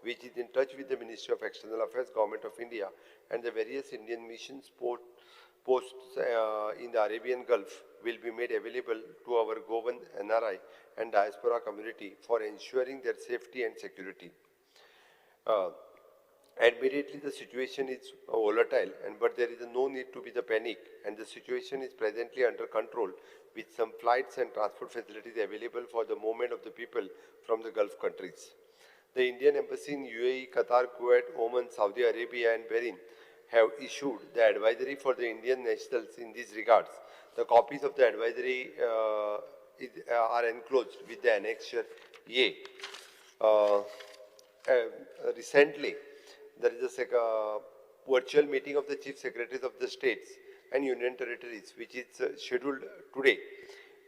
which is in touch with the Ministry of External Affairs, Government of India, and the various Indian missions posts in the Arabian Gulf, will be made available to our Goan NRI and diaspora community for ensuring their safety and security. Admittedly, the situation is volatile, and but there is no need to be the panic, and the situation is presently under control with some flights and transport facilities available for the movement of the people from the Gulf countries. The Indian Embassy in UAE, Qatar, Kuwait, Oman, Saudi Arabia, and Bahrain have issued the advisory for the Indian nationals in these regards. The copies of the advisory are enclosed with the annexure A. Recently, there is a virtual meeting of the chief secretaries of the states and union territories, which is scheduled today.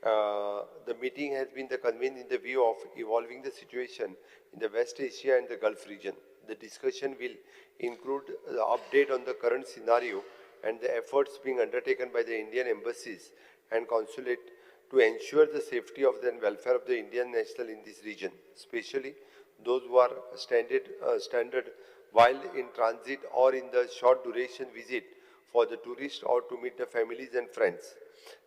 The meeting has been the convened in the view of evolving the situation in the West Asia and the Gulf region. The discussion will include the update on the current scenario and the efforts being undertaken by the Indian embassies and consulate to ensure the safety of the and welfare of the Indian national in this region, especially those who are stranded while in transit or in the short duration visit for the tourist or to meet the families and friends.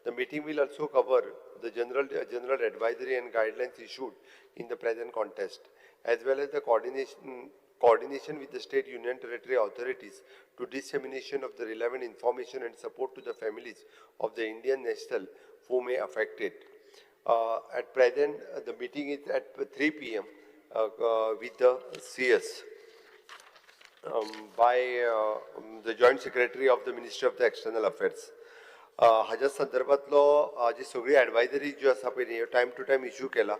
The meeting will also cover the general advisory and guidelines issued in the present context, as well as the coordination with the state union territory authorities to dissemination of the relevant information and support to the families of the Indian national who may affect it. At present, the meeting is at 3 p.m. With the CS by the Joint Secretary of the Ministry of the External Affairs. हाज्या संदर्भातलो जी सगळी advisory ज्यो आसा पळय न्ही, time two time issue केला.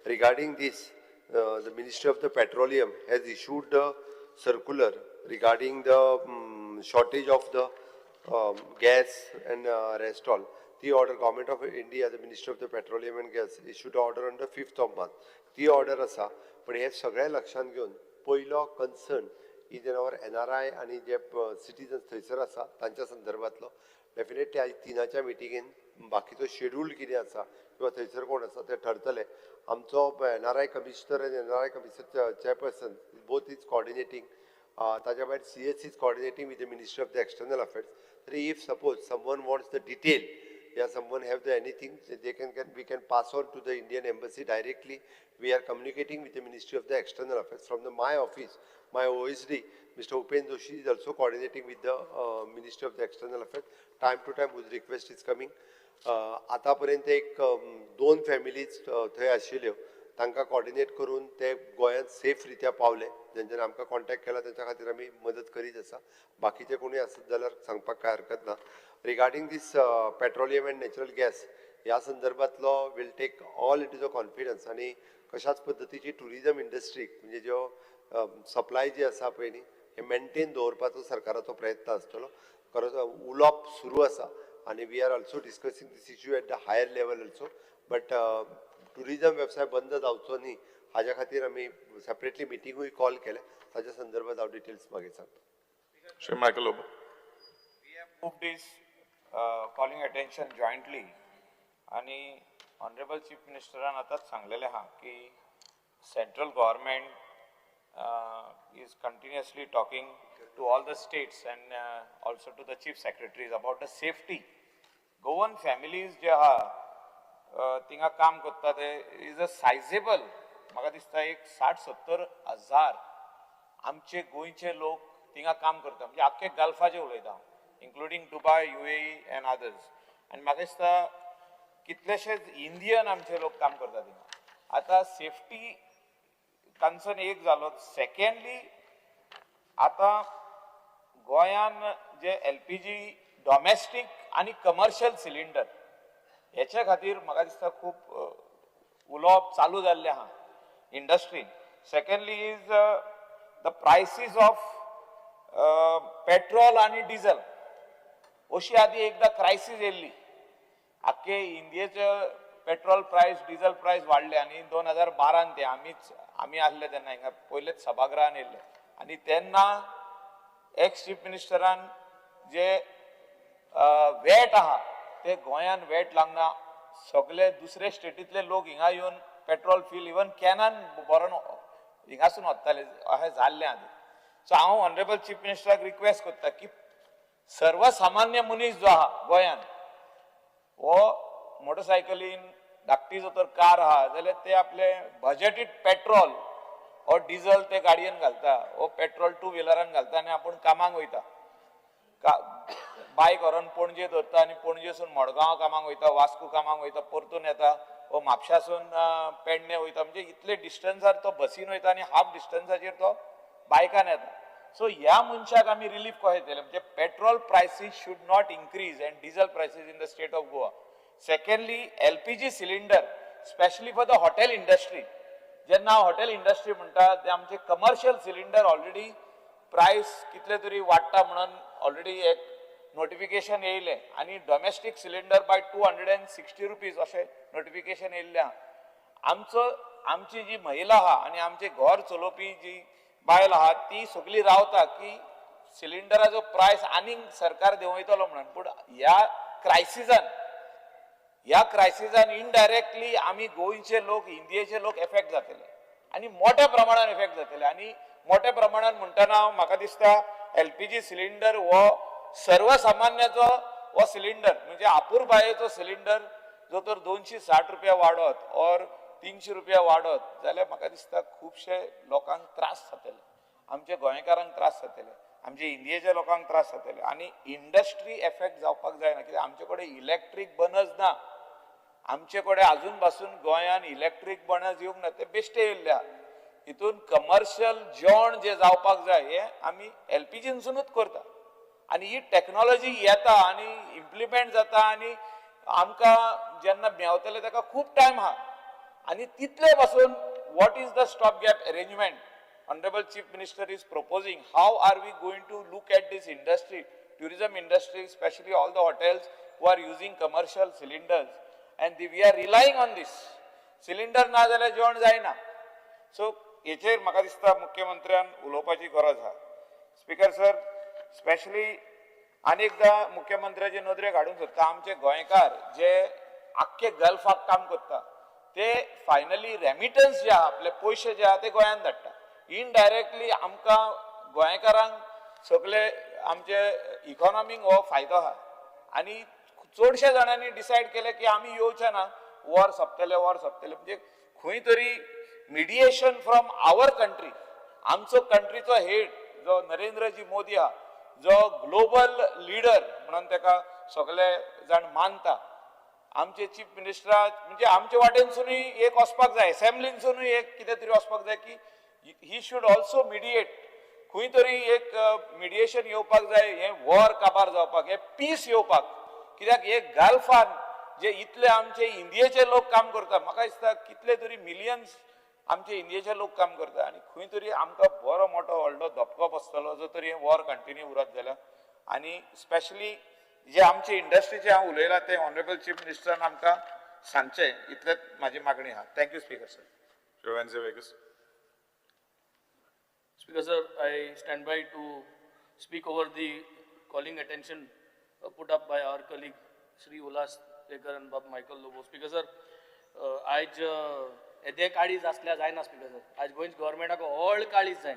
Regarding this, the Ministry of the Petroleum has issued the circular regarding the shortage of the gas and rest all. The order, Government of India, the Ministry of the Petroleum and Gas issued order on the 5th of March. ती order आसा, पण हे सगळें लक्षांत घेवन पयलो concern is in our NRI आनी जे citizens थंयसर आसा तांच्या संदर्भातलो. डेफिनेटली आयज तिनाच्या मिटिंगेन बाकीचो शेड्यूल कितें आसा किंवा थंयसर कोण आसा ते ठरतले. आमचो NRI commissioner आनी NRI commissioner chairperson both is coordinating. ताच्या भायर CS is coordinating with the Ministry of the External Affairs. तरी if suppose someone wants the detail या someone have the anything, they can we can pass on to the Indian Embassy directly. We are communicating with the Ministry of the External Affairs. From the my office, my OSD, Mr. Upen Joshi, is also coordinating with the Ministry of the External Affairs. Time to time whose request is coming. आतापर्यंत एक दोन families थंय आशिल्ल्यो, तांकां coordinate करून ते गोंयांत safe रित्या पावले. जेंच्यांनी आमकां कॉन्टेक्ट केला तेंच्या खातीर आमी मदत करीत आसा. बाकीचे कोणूय आसत जाल्यार सांगपाक कांय हरकत ना. Regarding this petroleum and natural gas ह्या संदर्भातलो, will take all it is a confidence आनी कशाच पद्दतीची टुरिजम इंडस्ट्रीक म्हणजे ज्यो सप्लाय जी आसा पळय न्ही, हे मेंटेन दवरपाचो सरकाराचो प्रयत्न आसतलो. खरोच उलोवप सुरू आसा आनी we are also discussing this issue at the higher level also, but tourism वेवसाय बंद जावचो न्ही हाज्या खातीर आमी सेपरेटली मिटिंगूय कॉल केल्या. ताच्या संदर्भात हांव डिटेल्स मागीर सांगता. Shri Michael Lobo. We have moved this calling attention jointly आणि ऑनरेबल चीफ मिनिस्टरान आतांच सांगलेलें आहा की central government is continuously talking to all the states and also to the chief secretaries about the safety. Goan families जे आहा थिंगा काम करता ते is a सायजेबल. म्हाका दिसता एक 60-70 हजार आमचे गोंयचे लोक थिंगा काम करता, म्हणजे आख्खे गल्फाचे उलयता, including Dubai, UAE and others. आनी म्हाका दिसता कितलेशेच इंडियन आमचे लोक काम करता थिंगा. आतां सेफ्टी कन्सर्न एक जालो. सेकंडली, आतां गोंयान जे एलपीजी डॉमेस्टीक आनी कमर्शियल सिलिंडर हेच्या खातीर म्हाका दिसता खूब उलोवप चालू जाल्लें आहा इंडस्ट्रीन. Secondly is the prices of petrol आनी डिझल. अशी आदी एकदां क्रायसीस येयल्ली, आख्खे इंडियेचे पेट्रोल प्रायस, डिझल प्रायस वाडले आनी 2012न ते आमीच आमी आसले तेन्ना हिंगा पयलेच सभागृहान येयल्ले आनी तेन्ना एक्स चीफ मिनिस्टरान जे वेट आहा ते गोंयान वेट लागना, सगळे दुसरे स्टेटींतले लोक हिंगा येवन पेट्रोल फिल इवन कॅनान भरून हिंगासून वताले अशें जाल्लें आदी. सो हांव ऑनरेबल चीफ मिनिस्टराक रिक्वेस्ट करता की सर्वसामान्य मनीस जो आहा गोंयान हो मोटरसायकलीन धाकटी जर तर कार आहा जाल्यार ते आपले बजेटीड पेट्रोल और डिझल ते गाडयेन घालता वो पेट्रोल टू व्हिलरान घालता आनी आपूण कामाक वयता. बायक व्हरोन पणजे धरता आनी पणजेसून मडगांव कामाक वयता, वास्को कामाक वयता, परतून येता वो म्हापशासून पेडणे वयता. म्हणजे इतले डिस्टन्सार तो बसीन वयता आनी हाफ डिस्टन्साचेर तो बायकान येता. सो ह्या मनशाक आमी रिलीफ कशें दितले म्हणजे petrol prices should not increase and diesel prices in the state of Goa. Secondly, LPG cylinder specially for the hotel industry. जेन्ना हांव हॉटेल इंडस्ट्री म्हणटा ते आमचे कमर्शियल सिलिंडर ऑलरेडी प्रायस कितले तरी वाडटा म्हणून ऑलरेडी एक नोटिफिकेशन येयलें आनी domestic cylinder by 260 rupees अशें नोटिफिकेशन येयल्लें आहा. आमचो आमची जी महिला आहा आनी आमचें घर चलोवपी जी बायल आहा ती सगळी रावता की सिलिंडराचो प्रायस आनीक सरकार देंवयतलो म्हणून. पूण ह्या क्रायसिसान इनडायरेक्टली आमी गोंयचे लोक, इंडियेचे लोक एफेक्ट जातले आनी मोठ्या प्रमाणान एफेक्ट जातले. आनी मोठ्या प्रमाणान म्हणटना म्हाका दिसता एलपीजी सिलिंडर हो सर्वसामान्याचो हो सिलिंडर म्हणजे अपुरबायेचो सिलिंडर जो तर 260 रुपया वाडत और 300 रुपया वाडत जाल्यार म्हाका दिसता खुबशे लोकांक त्रास जातले, आमच्या गोंयकारांक त्रास जातले, आमच्या इंडियेच्या लोकांक त्रास जातले आनी इंडस्ट्री एफेक्ट जावपाक जायना. कित्याक आमचे कडेन इलेक्ट्रीक बर्नर्स ना. आमचे कडेन अजून पासून गोंयान इलेक्ट्रीक बर्नर्स येवंक ना, ते बेश्टे येयल्ले आहा. हितून कमर्शियल जेवण जे जावपाक जाय हे आमी एलपीजीनसुनूच करता आनी ही टॅक्नोलॉजी येता आनी इम्प्लिमेंट जाता आनी आमकां जेन्ना मेवतले ताका खूब टायम आहा. आनी तितले पासून what is the stop gap arrangement honourable Chief Minister is proposing? How are we going to look at this industry, tourism industry, specially all the hotels who are using commercial cylinders and we are relying on this cylinder? ना जाल्यार जेवण जायना. So हेचेर म्हाका दिसता मुख्यमंत्र्यान उलोवपाची गरज आहा. स्पीकर सर, स्पेशली आनी एकदां मुख्यमंत्र्याचे नदरेक हाडूंक सोदता, आमचे गोंयकार जे आख्खे गल्फाक काम करता ते फायनली रेमिटन्स जे आहा, आपले पयशे जे आहा ते गोंयांत धाडटा. इनडायरेक्टली आमकां गोंयकारांक सगळे आमचे इकॉनॉमीक हो फायदो आहा. आनी चडशे जाणांनी डिसायड केलें की आमी येवचे ना, वॉर सोंपतले, वॉर सोंपतले. म्हणजे खंय तरी मिडिएशन फ्रॉम our country, आमचो कंट्रीचो हेड जो नरेंद्रजी मोदी आहा, जो ग्लोबल लिडर म्हणून ताका सगळे जाण मानता, आमचे चीफ मिनिस्टरा म्हणजे आमचे वाटेनसुनूय एक वचपाक जाय, एसेंब्लीनसुनूय एक कितें तरी वचपाक जाय की he should also mediate. खंय तरी एक मिडिएशन येवपाक जाय हें वॉर काबार जावपाक, हें पीस येवपाक. कित्याक हे गल्फान जे इतले आमचे इंडियेचे लोक काम करता, म्हाका दिसता कितले तरी मिलियन्स आमचे इंडियेचे लोक काम करता आनी खंय तरी आमकां बरो मोठो व्हडलो धपको बसतलो जो तरी हें वॉर कंटिन्यू उरत जाल्यार. आनी स्पेशली जे आमचे इंडस्ट्रीचे हांव उलयलां ते ऑनरेबल चीफ मिनिस्टरान आमकां सांगचें, इतलेंच म्हाजी मागणी आहा. Thank you, Speaker sir. Shri Viegas. Speaker sir, I stand by to speak over the calling attention put up by our colleague Shri Ulhas Thacker and Bab Michael Lobo. Speaker sir, आयज येदे काळीज आसल्यार जायना. Speaker sir, आयज गोंयच गव्हर्मेंटाक व्हड काळीज जाय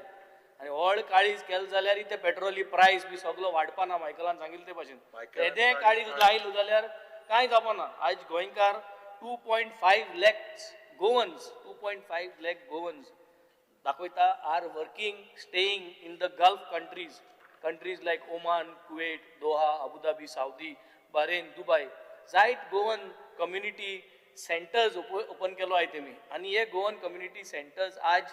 आनी व्हड काळीज केलें जाल्यार ते पेट्रोली प्रायस बी सगलो वाडपाना. मायकलान सांगिल्लें ते भाशेन येदें काळीज लायलें जाल्यार कांय जावपाना. आयज गोंयकार 2.5 lakhs Goans, 2.5 lakh Goans दाखयता are working, staying in the Gulf countries, countries like Oman, Kuwait, Doha, Abu Dhabi, Saudi, Bahrain, Dubai. जायत गोवन कम्युनिटी सेंटर्स ओपन केलो आहे तेमी आनी हे गोवन कम्युनिटी सेंटर्स आज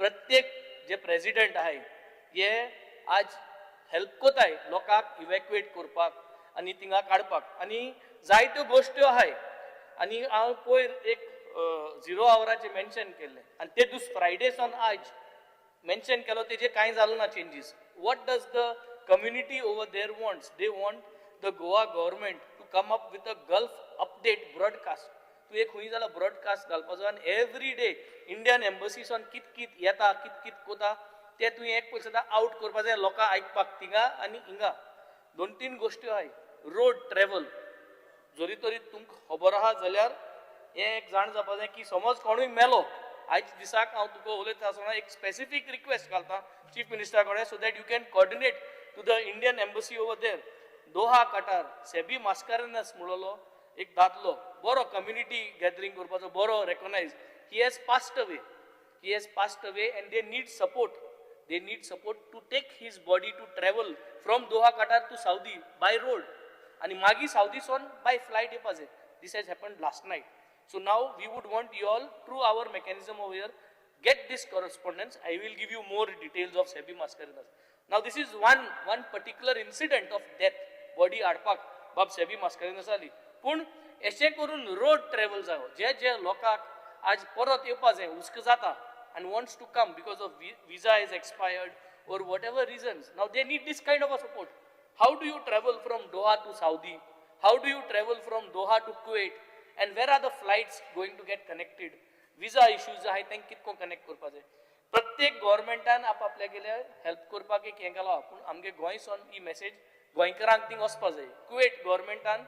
प्रत्येक जे प्रेसिडेंट आहाय हे आज हेल्प कोताय लोकांक इवॅक्युएट करपाक आनी थिंगा काडपाक. आनी जायत्यो गोश्ट्यो आहाय. आनी हांव पयर एक झिरो आवराचें मेन्शन केल्लें आनी ते दीस फ्रायडे सावन आयज मेन्शन केलो, तेजे कांय जालो ना changes. What does the community over there wants? They want the Goa government to come up with a Gulf update broadcast. तूं एक खंय जाल्यार ब्रॉडकास्ट घालपाचो आनी एवरी डे इंडियन एम्बसीसान कित कित येता, कित कित कोता ते तुवें एक पयशे आउट करपा जाय लोकांक आयकपाक थिंगा आनी हिंगा. दोन तीन गोश्टी आहाय. रोड ट्रॅवल जरी तरी तुमकां खबर आहा जाल्यार हें एक जाण जावपा जाय की समज कोणूय मेलो आयज दिसाक हांव तुका उलयता आसतना एक स्पेसिफीक रिक्वेस्ट घालता चीफ मिनिस्टरा कडेन, so that you can coordinate to the Indian embassy over there. Doha Qatar Seby Mascarenhas म्हणलोलो एक दादलो बरो कम्युनिटी गॅदरींग करपाचो बरो recognise, he has passed away, he has passed away and they need support. They need support to take his body to travel from Doha Qatar to Saudi by road आनी मागीर सावदीसून बाय flight येवपा जाय. This has happened last night. So now we would want you all through our mechanism over here get this correspondence. I will give you more details of Seby Mascarenhas. Now this is one particular incident of death, body हाडपाक बाब सेबी मास्कारेन्हस आली. पूण अशें करून road travel जायो, जे जे लोकांक आज परत येवपा जाय, हुस्को जाता and wants to come because of visa is expired or whatever reasons. Now they need this kind of a support. How do you travel from Doha to Saudi? How do you travel from Doha to Kuwait? And where are the flights going to get connected? Visa issues आहाय तेंकां कितको connect करपा जाय. प्रत्येक गव्हर्मेंटान आपआपल्या गेले help करपाक एक हें घालां, पूण आमगे गोंयसून ही मॅसेज गोंयकारांक थिंग वचपा जाय. कुवेट गव्हर्मेंटान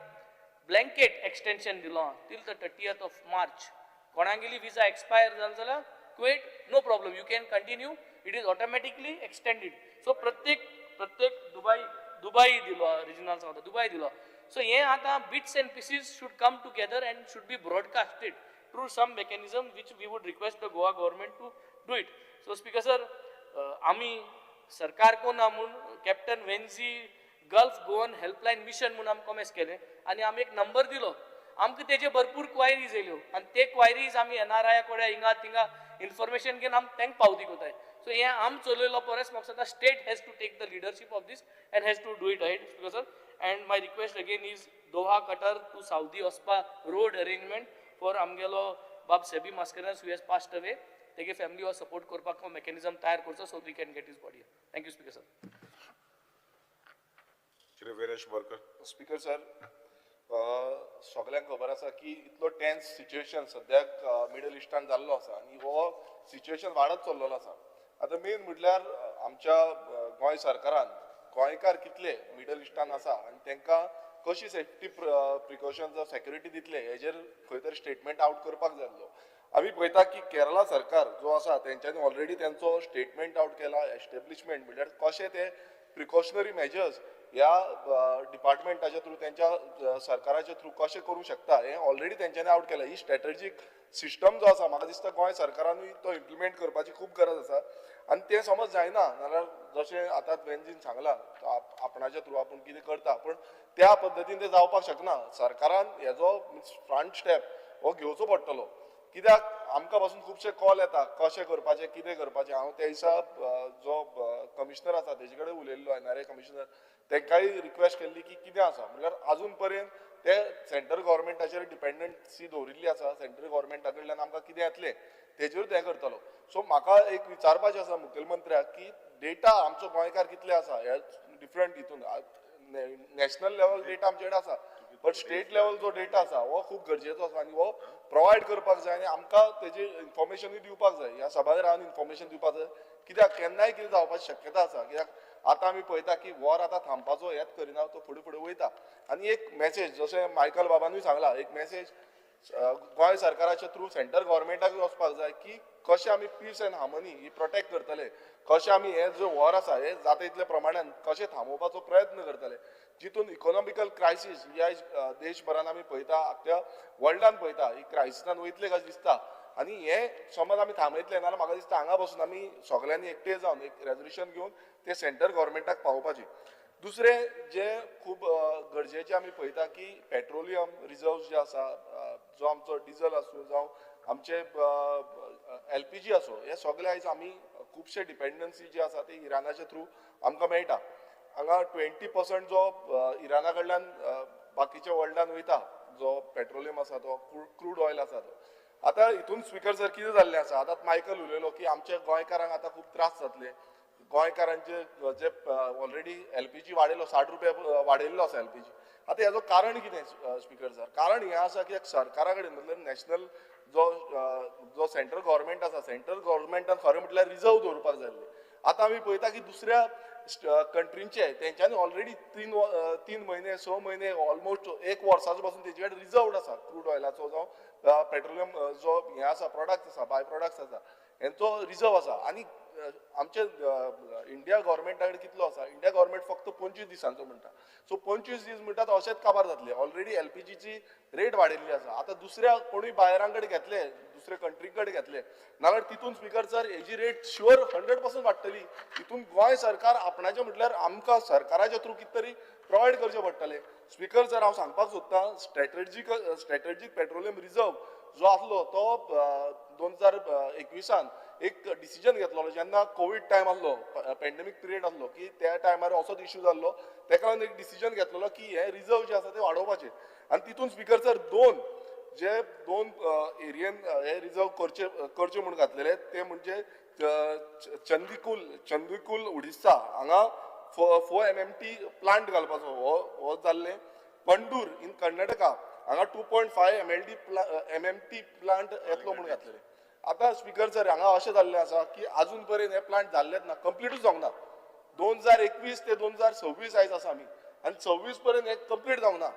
ब्लँकेट एक्सटेन्शन दिलो आहा till the 30th of March. कोणागेली visa expire जाल जाल्यार Kuwait no problem, you can continue, it is automatically extended. So प्रत्येक प्रत्येक दुबय दुबय दिलो, रिजनल सांगता दुबय दिलो. सो हें आतां bits and pieces should come together and should be broadcasted through some mechanism which we would request the Goa government to do it. So speaker sir, आमी सरकार कोना म्हूण captain Venzy Gulf Goan helpline mission म्हूण आमी कॉमेस केलें आनी आमी एक नंबर दिलो. आमकां तेजे भरपूर क्वायरीज येयल्यो आनी ते क्वायरीज आमी एनआरआय कडेन हिंगा थिंगा इन्फॉर्मेशन घेवन आमी तांकां पावती करताय. सो हें आम चलयलो परस म्हाका दिसता state has to take the leadership of this and has to do it right speaker sir. And my request again is Doha Qatar to Saudi वचपा road arrangement for आमगेलो बाब Seby Mascarenhas who has passed away, तेगे family हो support करपाक mechanism तयार करचो so we can get his body. Thank you speaker sir. Shri Viresh Borkar. Speaker sir, सगल्यांक खबर आसा की इतलो टेन्स सिच्युएशन सद्याक मिडल इस्टान जाल्लो आसा आनी हो सिच्युएशन वाडत चल्लेलो आसा. आतां मेन म्हटल्यार आमच्या गोंय सरकारान गोंयकार कितले मिडल इस्टान आसा आनी तांकां कशी सेफ्टी प्रिकॉशन जावं सेक्युरिटी दितले हेजेर खंय तरी स्टेटमेंट आवट करपाक जाय आसलो. आमी पळयता की केरला सरकार जो आसा तेंच्यांनी ऑलरेडी तेंचो स्टेटमेंट आवट केला, एस्टेब्लिशमेंट म्हणल्यार कशें ते प्रिकॉशनरी मेजर्स ह्या डिपार्टमेंटाच्या थ्रू तेंच्या सरकाराच्या थ्रू कशें करूंक शकता हें ऑलरेडी तेंच्यांनी आवट केलां. ही स्ट्रॅटजीक सिस्टम जो आसा म्हाका दिसता गोंय सरकारानूय तो इम्प्लिमेंट करपाची खूब गरज आसा आनी तें समज जायना नाल्यार जशें आतां वेंजीन सांगलां आपणाच्या थ्रू आपूण कितें करता, पूण त्या पद्दतीन तें जावपाक शकना. सरकारान हेजो फ्रंट स्टेप हो घेवचो पडटलो, कित्याक आमकां पासून खुबशे कॉल येता कशें करपाचें कितें करपाचें. हांव त्या दिसा जो कमिशनर आसा तेजे कडेन उलयल्लो, एनआरए कमिशनर, तांकांय रिक्वेस्ट केल्ली की कितें आसा म्हणल्यार आजून पर्यंत ते सेंट्रल गव्हर्मेंटाचेर डिपेंडन्सी दवरिल्ली आसा, सेंट्रल गव्हर्मेंटा कडल्यान आमकां कितें येतलें तेजेरूच हें करतलो. सो म्हाका एक विचारपाचें आसा मुखेलमंत्र्याक की डेटा आमचो गोंयकार कितले आसा हे डिफरंट हितून नॅशनल लेवल डेटा आमचे कडेन आसा, बट स्टेट लेवल जो डेटा आसा हो खूब गरजेचो आसा आनी हो प्रोवायड करपाक जाय आनी आमकां तेजी इन्फॉर्मेशनूय दिवपाक जाय. ह्या सभाघरान इन्फॉर्मेशन दिवपाक जाय, कित्याक केन्नाय कितें जावपाची शक्यता आसा. कित्याक आतां आमी पळयता की वॉर आतां थांबपाचो हेच करिना, तो फुडें फुडें वयता. आनी एक मॅसेज जशें मायकल बाबानूय सांगला, एक मॅसेज गोंय सरकाराच्या थ्रू सेंट्रल गव्हर्मेंटाकूय वचपाक जाय की कशें आमी पीस एंड हार्मनी ही प्रोटेक्ट करतले, कशें आमी हे जो वॉर आसा हे जाता तितले प्रमाणान कशें थांबोवपाचो प्रयत्न करतले, जितून इकॉनॉमिकल क्रायसीस ह्या देशभरान आमी पळयता, आख्ख्या वर्ल्डान पळयता, ही क्रायसिसान वयतले कशें दिसता. आनी हे समज आमी थांबयतले नाजाल्यार म्हाका दिसता हांगा बसून आमी सगल्यांनी एकटे जावन एक रेजोल्युशन घेवन ते सेंट्रल गव्हर्मेंटाक पावोवपाची. दुसरें जे खूब गरजेचें आमी पळयता की पेट्रोलियम रिजर्व्स जे आसा, जो आमचो डिजल आसूं जावं आमचे एलपीजी आसूं, हे सगळे आयज आमी खुबशे डिपेंडन्सी जे आसा ते इराणाच्या थ्रू आमकां मेळटा. हांगा 20% जो इराणा कडल्यान बाकीच्या वर्ल्डान वयता जो पेट्रोलियम आसा तो क्रूड ऑयल आसा तो. आतां हितून स्पिकर सर कितें जाल्लें आसा, आतां मायकल उलयलो की आमच्या गोंयकारांक आतां खूब त्रास जातले, गोंयकारांचे जे ऑलरेडी एलपीजी वाडयलो 60 रुपया वाडयल्लो आसा एलपीजी. आतां हेजो कारण कितें स्पिकर सर? कारण हें आसा की सरकारा कडेन मतलब नॅशनल जो जो सेंट्रल गव्हर्मेंट आसा, सेंट्रल गव्हर्मेंटान खरें म्हटल्यार रिजर्व दवरपाक जाय आसले. आतां आमी पळयता की दुसऱ्या कंट्रींचे तेंच्यांनी ऑलरेडी 3 म्हयने 6 म्हयने ऑलमोस्ट 1 वर्साचो पासून तेजे कडेन रिजर्वड आसा क्रूड ऑयलाचो जावं पेट्रोलियम जो हें आसा प्रोडक्ट्स आसा बाय प्रोडक्ट्स आसा हेंचो रिजर्व आसा. आनी आमचे इंडिया गव्हर्मेंटा कडेन कितलो आसा, इंडिया गव्हर्मेंट फक्त 25 दिसांचो म्हणटा. सो 25 दीस म्हणटा तो अशेंच काबार जातले. ऑलरेडी एलपीजीची रेट वाडयल्ली आसा. आतां दुसऱ्या कोणूय बायरां कडेन घेतले, दुसऱ्या कंट्री कडेन घेतले नाल्यार तितून स्पीकर सर हेजी रेट शुअर 100% वाडटली. तितून गोंय सरकार आपणाचें म्हटल्यार आमकां सरकाराच्या थ्रू कितें तरी प्रोवायड करचें पडटलें. स्पीकर सर हांव सांगपाक सोदतां स्ट्रॅटेजीक पेट्रोलियम रिजर्व जो आसलो तो 2021 एक डिसिजन घेतलो जेन्ना कोवीड टायम आसलो, पेंडेमीक पिरियड आसलो की त्या टायमार असोच इश्यू जाल्लो, तेका लागून एक डिसिजन घेतलेलो की हे रिजर्व जे आसा ते वाडोवपाचे. आनी तितून स्पीकर सर दोन एरियन हे रिजर्व करचे करचे म्हूण घातलेले ते म्हणजे चंदीकुल उडिस्सा हांगा 4 MMT plant घालपाचो हो जाल्ले. पंडूर इन कर्नाटका हांगा 2.5 MMT plant येतलो म्हूण घातलेले. आतां स्पीकर सर हांगा अशें जाल्लें आसा की आजून पर्यंत हे प्लांट जाल्लेच ना, कंप्लिटूच जावंक ना. 2021 ते 2026 आयज आसा आमी आनी 26 पर्यंत हे कंप्लीट जावंक ना.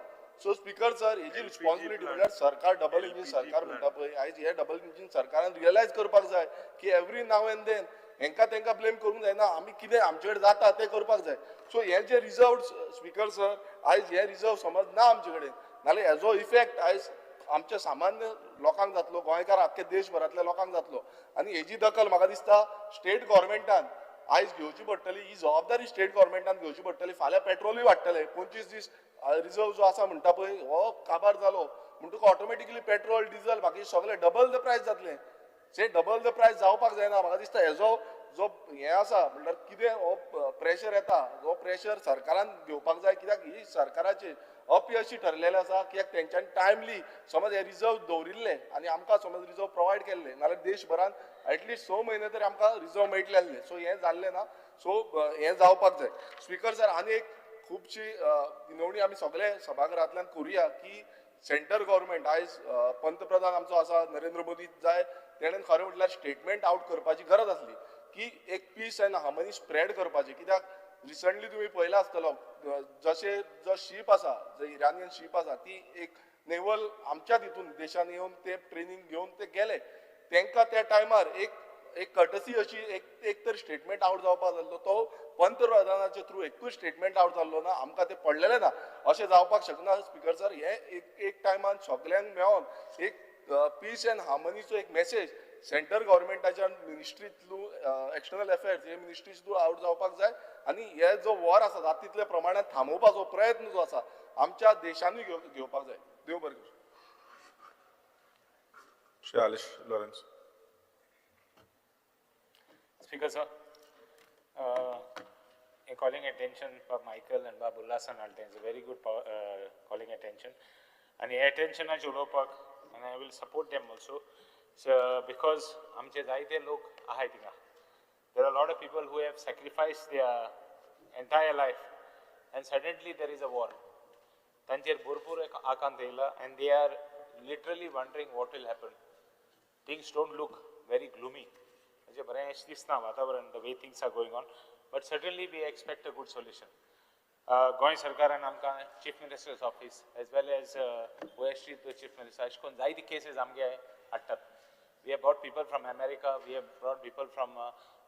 सो स्पीकर सर हेजी रिस्पॉन्सिबिलिटी म्हणल्यार सरकार डबल इंजीन सरकार म्हणटा पळय, आयज हे डबल इंजीन सरकारान रियलायज करपाक जाय की एवरी नाव एंड then हेंकां तेंकां ब्लेम करूंक जायना, आमी कितें आमचे कडेन जाता तें करपाक जाय. सो हे जे रिजर्व स्पीकर सर आयज हे रिजर्व समज ना आमचे कडेन, नाल्यार हेजो इफेक्ट आयज आमच्या सामान्य लोकांक जातलो, गोंयकार आख्खे देशभरांतल्या लोकांक जातलो. आनी हेजी दखल म्हाका दिसता स्टेट गव्हर्मेंटान आयज घेवची पडटली, ही जबाबदारी स्टेट गव्हर्मेंटान घेवची पडटली. फाल्यां पेट्रोलूय वाडटलें, 25 दीस रिजर्व जो आसा म्हणटा पळय हो काबार जालो म्हणटकूच ऑटोमॅटिकली पेट्रोल डिझल बाकी सगळें डबल the प्रायस जातलें. से डबल the प्रायस जावपाक जायना. म्हाका दिसता हेजो जो हें आसा म्हणल्यार कितें हो प्रेशर येता, हो प्रेशर सरकारान घेवपाक जाय, कित्याक ही सरकाराची अपयशी ठरलेलें आसा कित्याक तेंच्यांनी टायमली समज हे रिजर्व दवरिल्ले आनी आमकां समज रिजर्व प्रोवायड केल्ले नाल्यार देशभरान एटलिस्ट 6 म्हयने तरी आमकां रिजर्व मेळटले आसले. सो हें जाल्लें ना, सो हें जावपाक जाय. स्पीकर सर आनी एक खुबशी विनवणी आमी सगळे सभाघरांतल्यान करुया की सेंटर गव्हर्मेंट आयज पंतप्रधान आमचो आसा नरेंद्र मोदी जाय तेणेन खरें म्हटल्यार स्टेटमेंट आवट करपाची गरज आसली की एक पीस एंड हार्मनी स्प्रेड करपाची. कित्याक रिसंटली तुमी पळयला आसतलो जशें जो शीप आसा, जो इरानियन शीप आसा ती एक नेवल आमच्या तितून देशान येवन ते ट्रेनींग घेवन ते गेले, तेंकां त्या टायमार एक एक कर्टसी अशी एक तर स्टेटमेंट आवट जावपाक जाल्लो, तो पंतप्रधानाचे थ्रू एकूय स्टेटमेंट आवट जाल्लो ना, आमकां ते पडलेलें ना. अशें जावपाक शकना स्पीकर सर. हे एक टायमान सगल्यांक मेळोन एक पीस एंड हार्मनीचो एक मॅसेज सेंटर गव्हर्मेंटाच्या मिनिस्ट्री थ्रू एक्सटर्नल अफेर्स हे मिनिस्ट्री थ्रू आवट जावपाक जाय. आनी हे जो वॉर आसा जाता तितल्या प्रमाणात थांबोवपाचो प्रयत्न जो आसा आमच्या देशानूय घेवपाक जाय. देव बरें करूं. Shri Alish Lawrence. Speaker sir, calling attention by Michael and by Ullasan Alta is a very good calling attention. And attention उलोवपाक and I will support them also. So, because आमचे जायते लोक आहाय थिंगा. There are a lot of people who have sacrificed their entire life and suddenly there is a war. तांचेर भरपूर एक आकांत येयला and they are literally wondering what will happen. Things don't look very gloomy. म्हणजे बरें अशें दिसना वातावरण, the way things are going on, but certainly we expect a good solution. Goa सरकारान आमकां chief minister's office as well as OSD to chief minister अशें करून जायते केसीस आमगे हाडटात. We have brought people from America, we have brought people from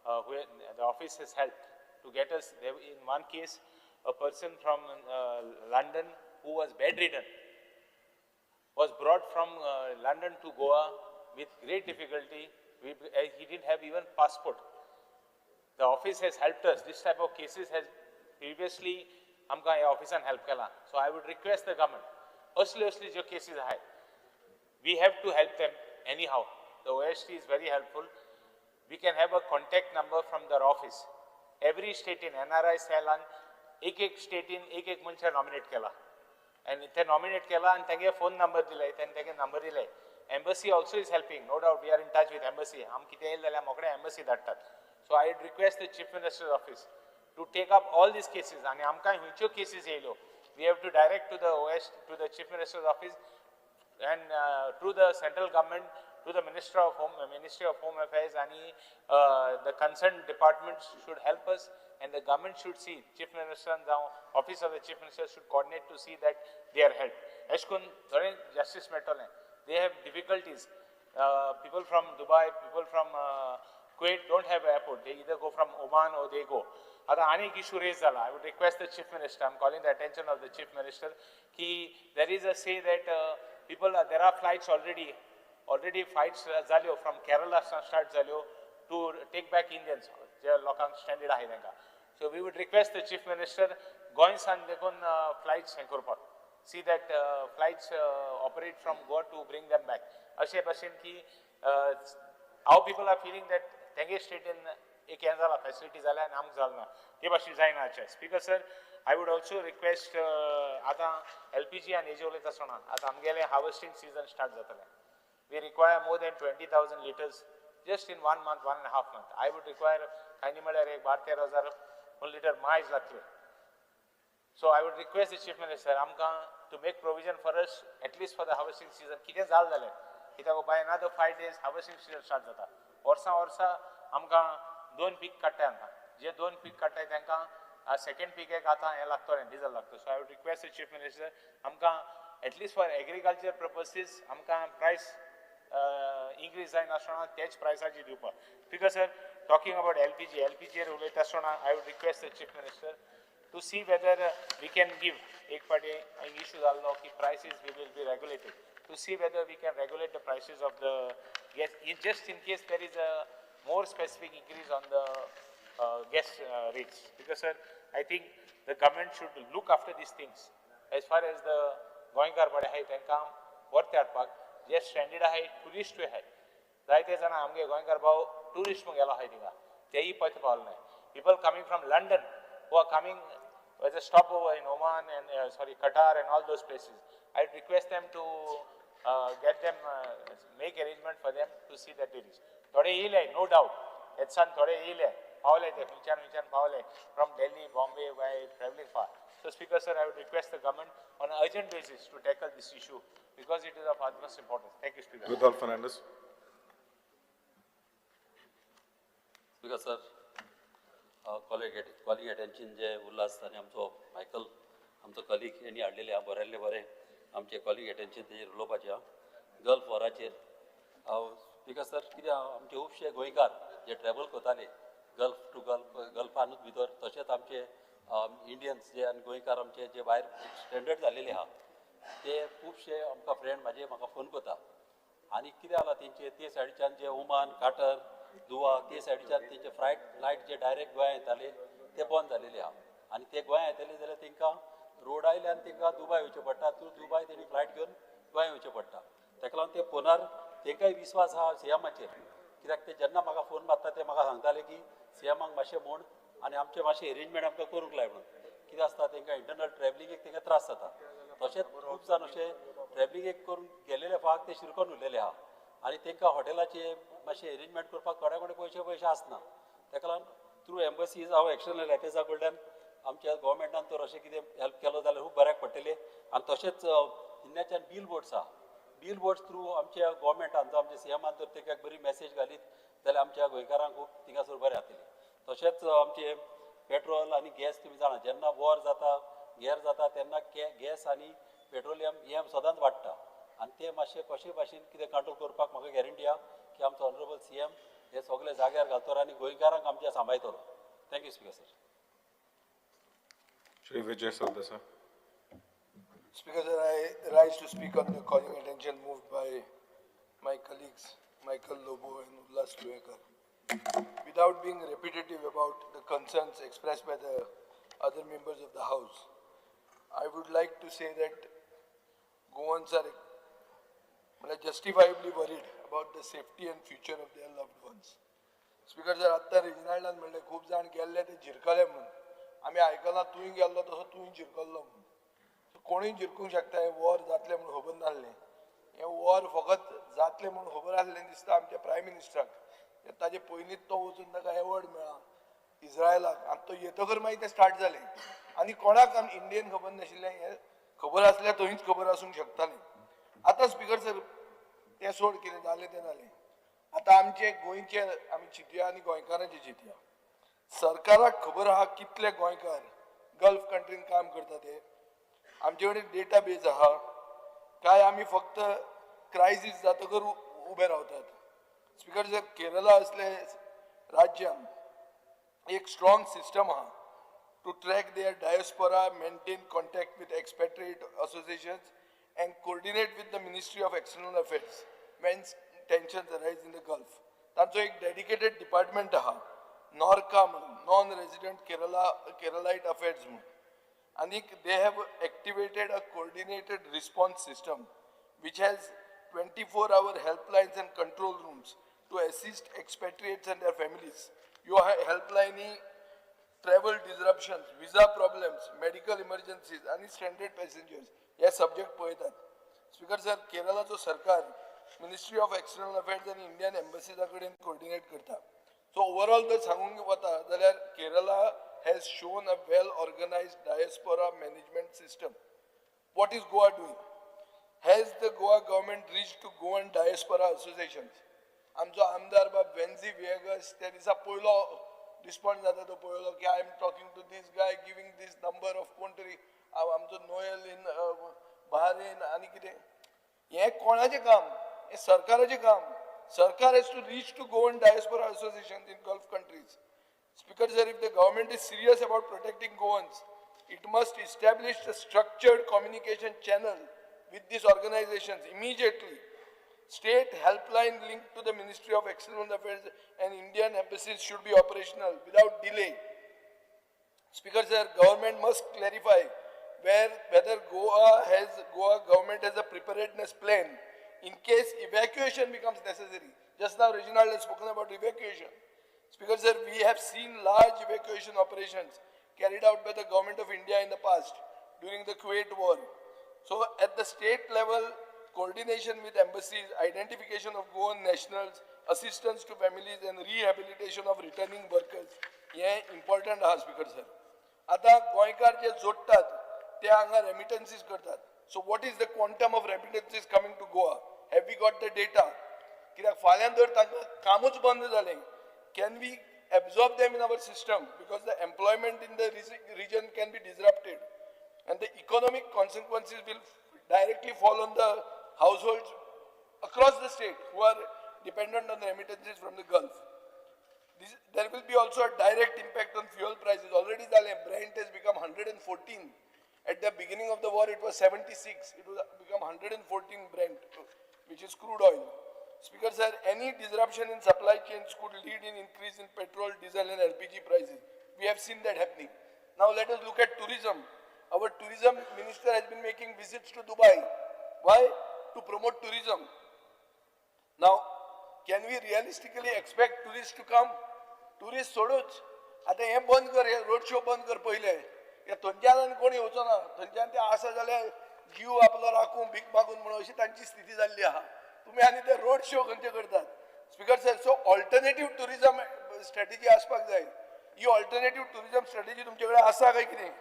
the office has helped to get us. In one case, a person from London who was bedridden was brought from London to Goa with great difficulty. He didn't have even passport. The office has helped us. This type of cases has previously आमकां ह्या ऑफिसान help केला. So I would request the government, असले असले ज्यो cases आहाय, we have to help them anyhow. The OST is very helpful. We can have a contact number from their office. Every state in NRI cell on एक एक state in एक एक मनशां nominate केला आनी ते nominate केला आनी तेगे फोन नंबर दिले, तेणे तेगे नंबर दिले. Embassy also is helping, no doubt we are in touch with embassy. आम कितें येयलें जाल्यार मोकळे एम्बसी धाडटात. So I request the chief minister's office to take up all these cases. आनी आमकां खंयच्यो cases येयल्यो, we have to direct to the OS, to the chief minister's office and to the central government, to the Minister of Home, Ministry of Home Affairs, and the concerned departments should help us And the government should see, chief मिनिस्टरान जावं office of the chief minister should coordinate to see that they are help. अशें करून थोडें justice मेळटलें. They have difficulties. People from Dubai, people from Kuwait don't have airport. They either go from Oman or they go. आतां आनी एक issue rays जाला. I would request the chief minister, I am calling the attention of the chief minister की there is a say that people there are flights already flights जाल्यो from Kerala start जाल्यो two take back Indians जे लोकांक standard आहाय तांकां. So we would request the chief minister गोंयसान देखून flights हें करपाक, see that flights operate from Goa to bring them back. अशे भाशेन की our people are feeling that तेंगे स्टेटीन एक हें जाला, फॅसिलिटी जाल्या आनी आमकां जालें ना, ते भाशेन जायना. अशें speaker sir, I would also request आतां LPG आनी हेजेर उलयता आसतना आतां आमगेलें हार्वेस्टींग सिजन स्टार्ट जातलें. We require more than 20,000 litres just in 1 month, 1.5 month. I would require कांय न्ही म्हळ्यार एक 12-13 हजार लिटर मायज लागतले. So I would request the chief minister आमकां to make provision for us at least for the harvesting season. कितें जालें जाल्यार कित्याक by another 5 days harvesting season start जाता. वर्सां वर्सां आमकां 2 पीक काडटाय, आमकां जे 2 पीक काडटाय तांकां सेकेंड पीक आतां हें लागतलें, डिजल लागता. So I would request the chief minister आमकां at least for agriculture purposes आमकां प्रायस इन्क्रीज जायनासतना तेच प्रायसाचेर दिवपाक. Because sir, talking about LPG, एलपीजीर उलयता आसतना I would request the chief minister to see whether we can give. एक फावटी issue जाल्लो की prices we will be regulated, to see whether we can regulate the prices of the gas just in case there is a more specific increase on the gas rates. Because sir, I think the government should look after these things as far as the गोंयकार बरे आहाय तांकां वर्ते हाडपाक. जे standard आहाय ट्युरिस्टूय आहाय, जायते जाणां आमगे गोंयकार भाव ट्युरिस्ट म्हूण गेलो आहाय थिंगा, तेयी पयत पावले नाय. People coming from London who are coming as a stopover in Oman and sorry Qatar and all those places, I request them to get them, make arrangement for them to see that it is. थोडे येयले no doubt, हेतसान थोडे येयले पावले, ते खंयच्यान खंयच्यान पावले from Delhi, Bombay by travelling far. So speaker sir, I would request the government on an urgent basis to tackle this issue because it is of utmost importance. Thank you, Speaker. Rudolph Fernandez. Speaker sir, calling attention जे उल्हास आनी आमचो Michael आमचो colleague हेणी हाडलेले आहा, बरयल्ले बरें आमचे calling attention तेजेर उलोवपाचें आहा गल्फ वॉराचेर. स्पीकर सर, कितें आहा, आमचे खुबशे गोंयकार जे ट्रॅवल करताले गल्फ टू गल्फ, गल्फानूच भितर, तशेंच आमचे इंडियन्स जे आनी गोंयकार आमचे जे भायर स्टँडर्ड जाल्लेले आहा ते खुबशे आमकां फ्रेंड म्हाजे म्हाका फोन करता. आनी कितें जाला तेंचे ते सायडीच्यान जे ओमान, काटर, दुवा ते सायडीच्यान तेंचे फ्लायट जे डायरेक्ट गोंया येताले ते बंद जालेले आहा. आनी ते गोंया येतले जाल्यार तेंकां रोड आयल्यान तेंकां दुबाय वयचें पडटा, थ्रू दुबाय तेणी फ्लायट घेवन गोंया येवचें पडटा. तेका लागून ते फोनार तेंकांय विस्वास आहा सीएमाचेर, कित्याक ते जेन्ना म्हाका फोन मारता ते म्हाका सांगताले की सीएमाक मातशें म्हूण आनी आमचें मातशें एरेंजमेंट आमकां करूंक लाय म्हणून. कितें आसता तेंकां इंटरनल ट्रॅवलिंगेक तेंकां त्रास जाता. तशेंच खूब जाण अशें ट्रॅवलिंगेक करून गेलेले फाक ते शिरकोन उरलेले आहा आनी तेंकां हॉटेलाचे मातशें एरेंजमेंट करपाक थोड्या कडेन पयशे आसना. तेका लागून थ्रू एम्बसीज हांव एक्सटर्नल अफेर्सा कडल्यान आमच्या गोवोरमेंटान तर अशें कितें हेल्प केलो जाल्यार खूब बऱ्याक पडटलें. आनी तशेंच हिन्याच्यान बील बोर्ड्स आहा, बील बोर्ड्स थ्रू आमच्या गोवोरमेंटान जावं आमच्या सीएमान जर तेका एक बरी मॅसेज घालीत जाल्यार आमच्या गोंयकारांक खूब थिंगासर बरें जातलें. तशेंच आमचे पेट्रोल आनी गॅस तुमी जाणा, जेन्ना वॉर जाता, गेर जाता तेन्ना गॅस आनी पेट्रोलियम हें सदांच वाडटा आनी ते मातशें कशे भाशेन कितें कंट्रोल करपाक म्हाका गॅरंटी आहा की आमचो ऑनरेबल सीएम हे सगळे जाग्यार घालतलो आनी गोंयकारांक आमच्या सांबाळटलो. Thank you speaker sir. Shri Vijay Sardesai. Speaker sir, I rise to speak on the calling attention moved by my colleagues Michael Lobo and Ulhas Kluvekar. Without being repetitive about the concerns expressed by the other members of the House, I would like to say that Goans are justifiably worried about the safety and future of their loved ones. Speaker sir, आत्ता रेजिनाल्डान म्हणलें खूब जाण गेल्ले ते झिरकले म्हणून. आमी आयकलां तूंय गेल्लो तसो तूंय झिरकल्लो म्हणून. कोणूय झिरकूंक शकता, हें वॉर जातलें म्हणून खबर नासलें. हें वॉर फकत जातलें म्हणून खबर आसलें दिसता आमच्या प्रायम मिनिस्टराक. ताजे पयलींच तो वचून ताका एवॉर्ड मेळ्ळा इस्रायलाक आनी तो येतकर मागीर तें स्टार्ट जालें. आनी कोणाक इंडियन खबर नाशिल्लें, हें खबर आसल्यार थंयच खबर आसूंक शकतालें. आतां स्पीकर सर तें सोड, कितें जालें तें जालें. आतां आमचे गोंयचे आमी चिंतया आनी गोंयकारांचें चिंतया. सरकाराक खबर आहा कितले गोंयकार गल्फ कंट्रीन काम करता ते? आमचे कडेन डेटा बेज आहा काय आमी फक्त क्रायसीस जातकर उबे रावतात? स्पीकर सर, केरला असले राज्यान एक स्ट्रॉंग सिस्टम आहा to track their diaspora, maintain contact with expatriate associations and coordinate with the Ministry of External Affairs when tensions arise in the Gulf. तांचो एक डेडिकेटेड डिपार्टमेंट आहा, नॉर्का म्हणून, नॉन रेजिडंट केरला केरलायट अफेर्स म्हणून. आनीक they have activated a coordinated response system which has 24-hour helplines and control rooms to assist expatriates and their families. ह्यो हेल्पलायनी travel disruptions, visa problems, medical emergencies आनी stranded passengers हे subject पळयतात. Speaker sir, केरलाचो सरकार ministry of external affairs आनी Indian एम्बसीजा कडेन coordinate करता. So overall जर सांगूंक वता जाल्यार, Kerala has shown a well organized diaspora management system. What is Goa doing? Has the Goa government reached to Goan diaspora associations? आमचो आमदार बाब वेन्झी विएगस त्या दिसा पयलो रिस्पॉन्स जाता तो पळयलो की I am talking to this guy, giving this number of कोण तरी आमचो नोएल इन बहारेन आनी कितें. हें कोणाचें काम? हें सरकाराचें काम. सरकार has to reach to Goan diaspora association in Gulf countries. Speaker sir, if the government is serious about protecting Goans, it must establish a structured communication channel with these organizations immediately. State helpline linked to the Ministry of External Affairs and Indian embassies should be operational without delay. Speaker sir, government must clarify whether Goa government has a preparedness plan in case evacuation becomes necessary. Just now Reginald has spoken about evacuation. Speaker sir, we have seen large evacuation operations carried out by the government of India in the past during the Kuwait war. So at the state level, coordination with embassies, identification of Goan nationals, assistance to families and rehabilitation of returning workers hey important आहा. Speaker sir, आतां गोंयकार जे जोडटात ते हांगा रेमिटन्सीस करतात. So what is the quantum of remittances coming to Goa? Have we got the data? कित्याक फाल्यां जर तांकां कामूच बंद जालें, can we absorb them in our system? Because the employment in the region can be disrupted and the economic consequences will directly fall on the households across the state who are dependent on the remittances from the Gulf. There will be also a direct impact on fuel prices. Already जालें, Brent has become 114. At the beginning of the war, it was 76. It was become 114 Brent, which is crude oil. Speaker sir, any disruption in supply chains could lead in increase in petrol, diesel and LPG prices. We have seen that happening. Now let us look at tourism. Our tourism minister has been making visits to Dubai. Why? To promote tourism. Now, can we realistically expect tourists to come? Tourist सोडूच, आतां हें बंद कर, हे road show बंद कर पयले. हे थंयच्यान आनी कोण येवचो ना. थंयच्यान ते आसा जाल्यार जीव आपलो राखूं भीक मागून म्हणून अशी तांची स्थिती जाल्ली आहा. तुमी आनी ते रोड शो खंयचे करतात? Speaker sir, so alternative tourism strategy आसपाक जाय. ही ऑल्टरनेटीव टुरिजम स्ट्रॅटेजी तुमचे कडेन आसा काय कितें?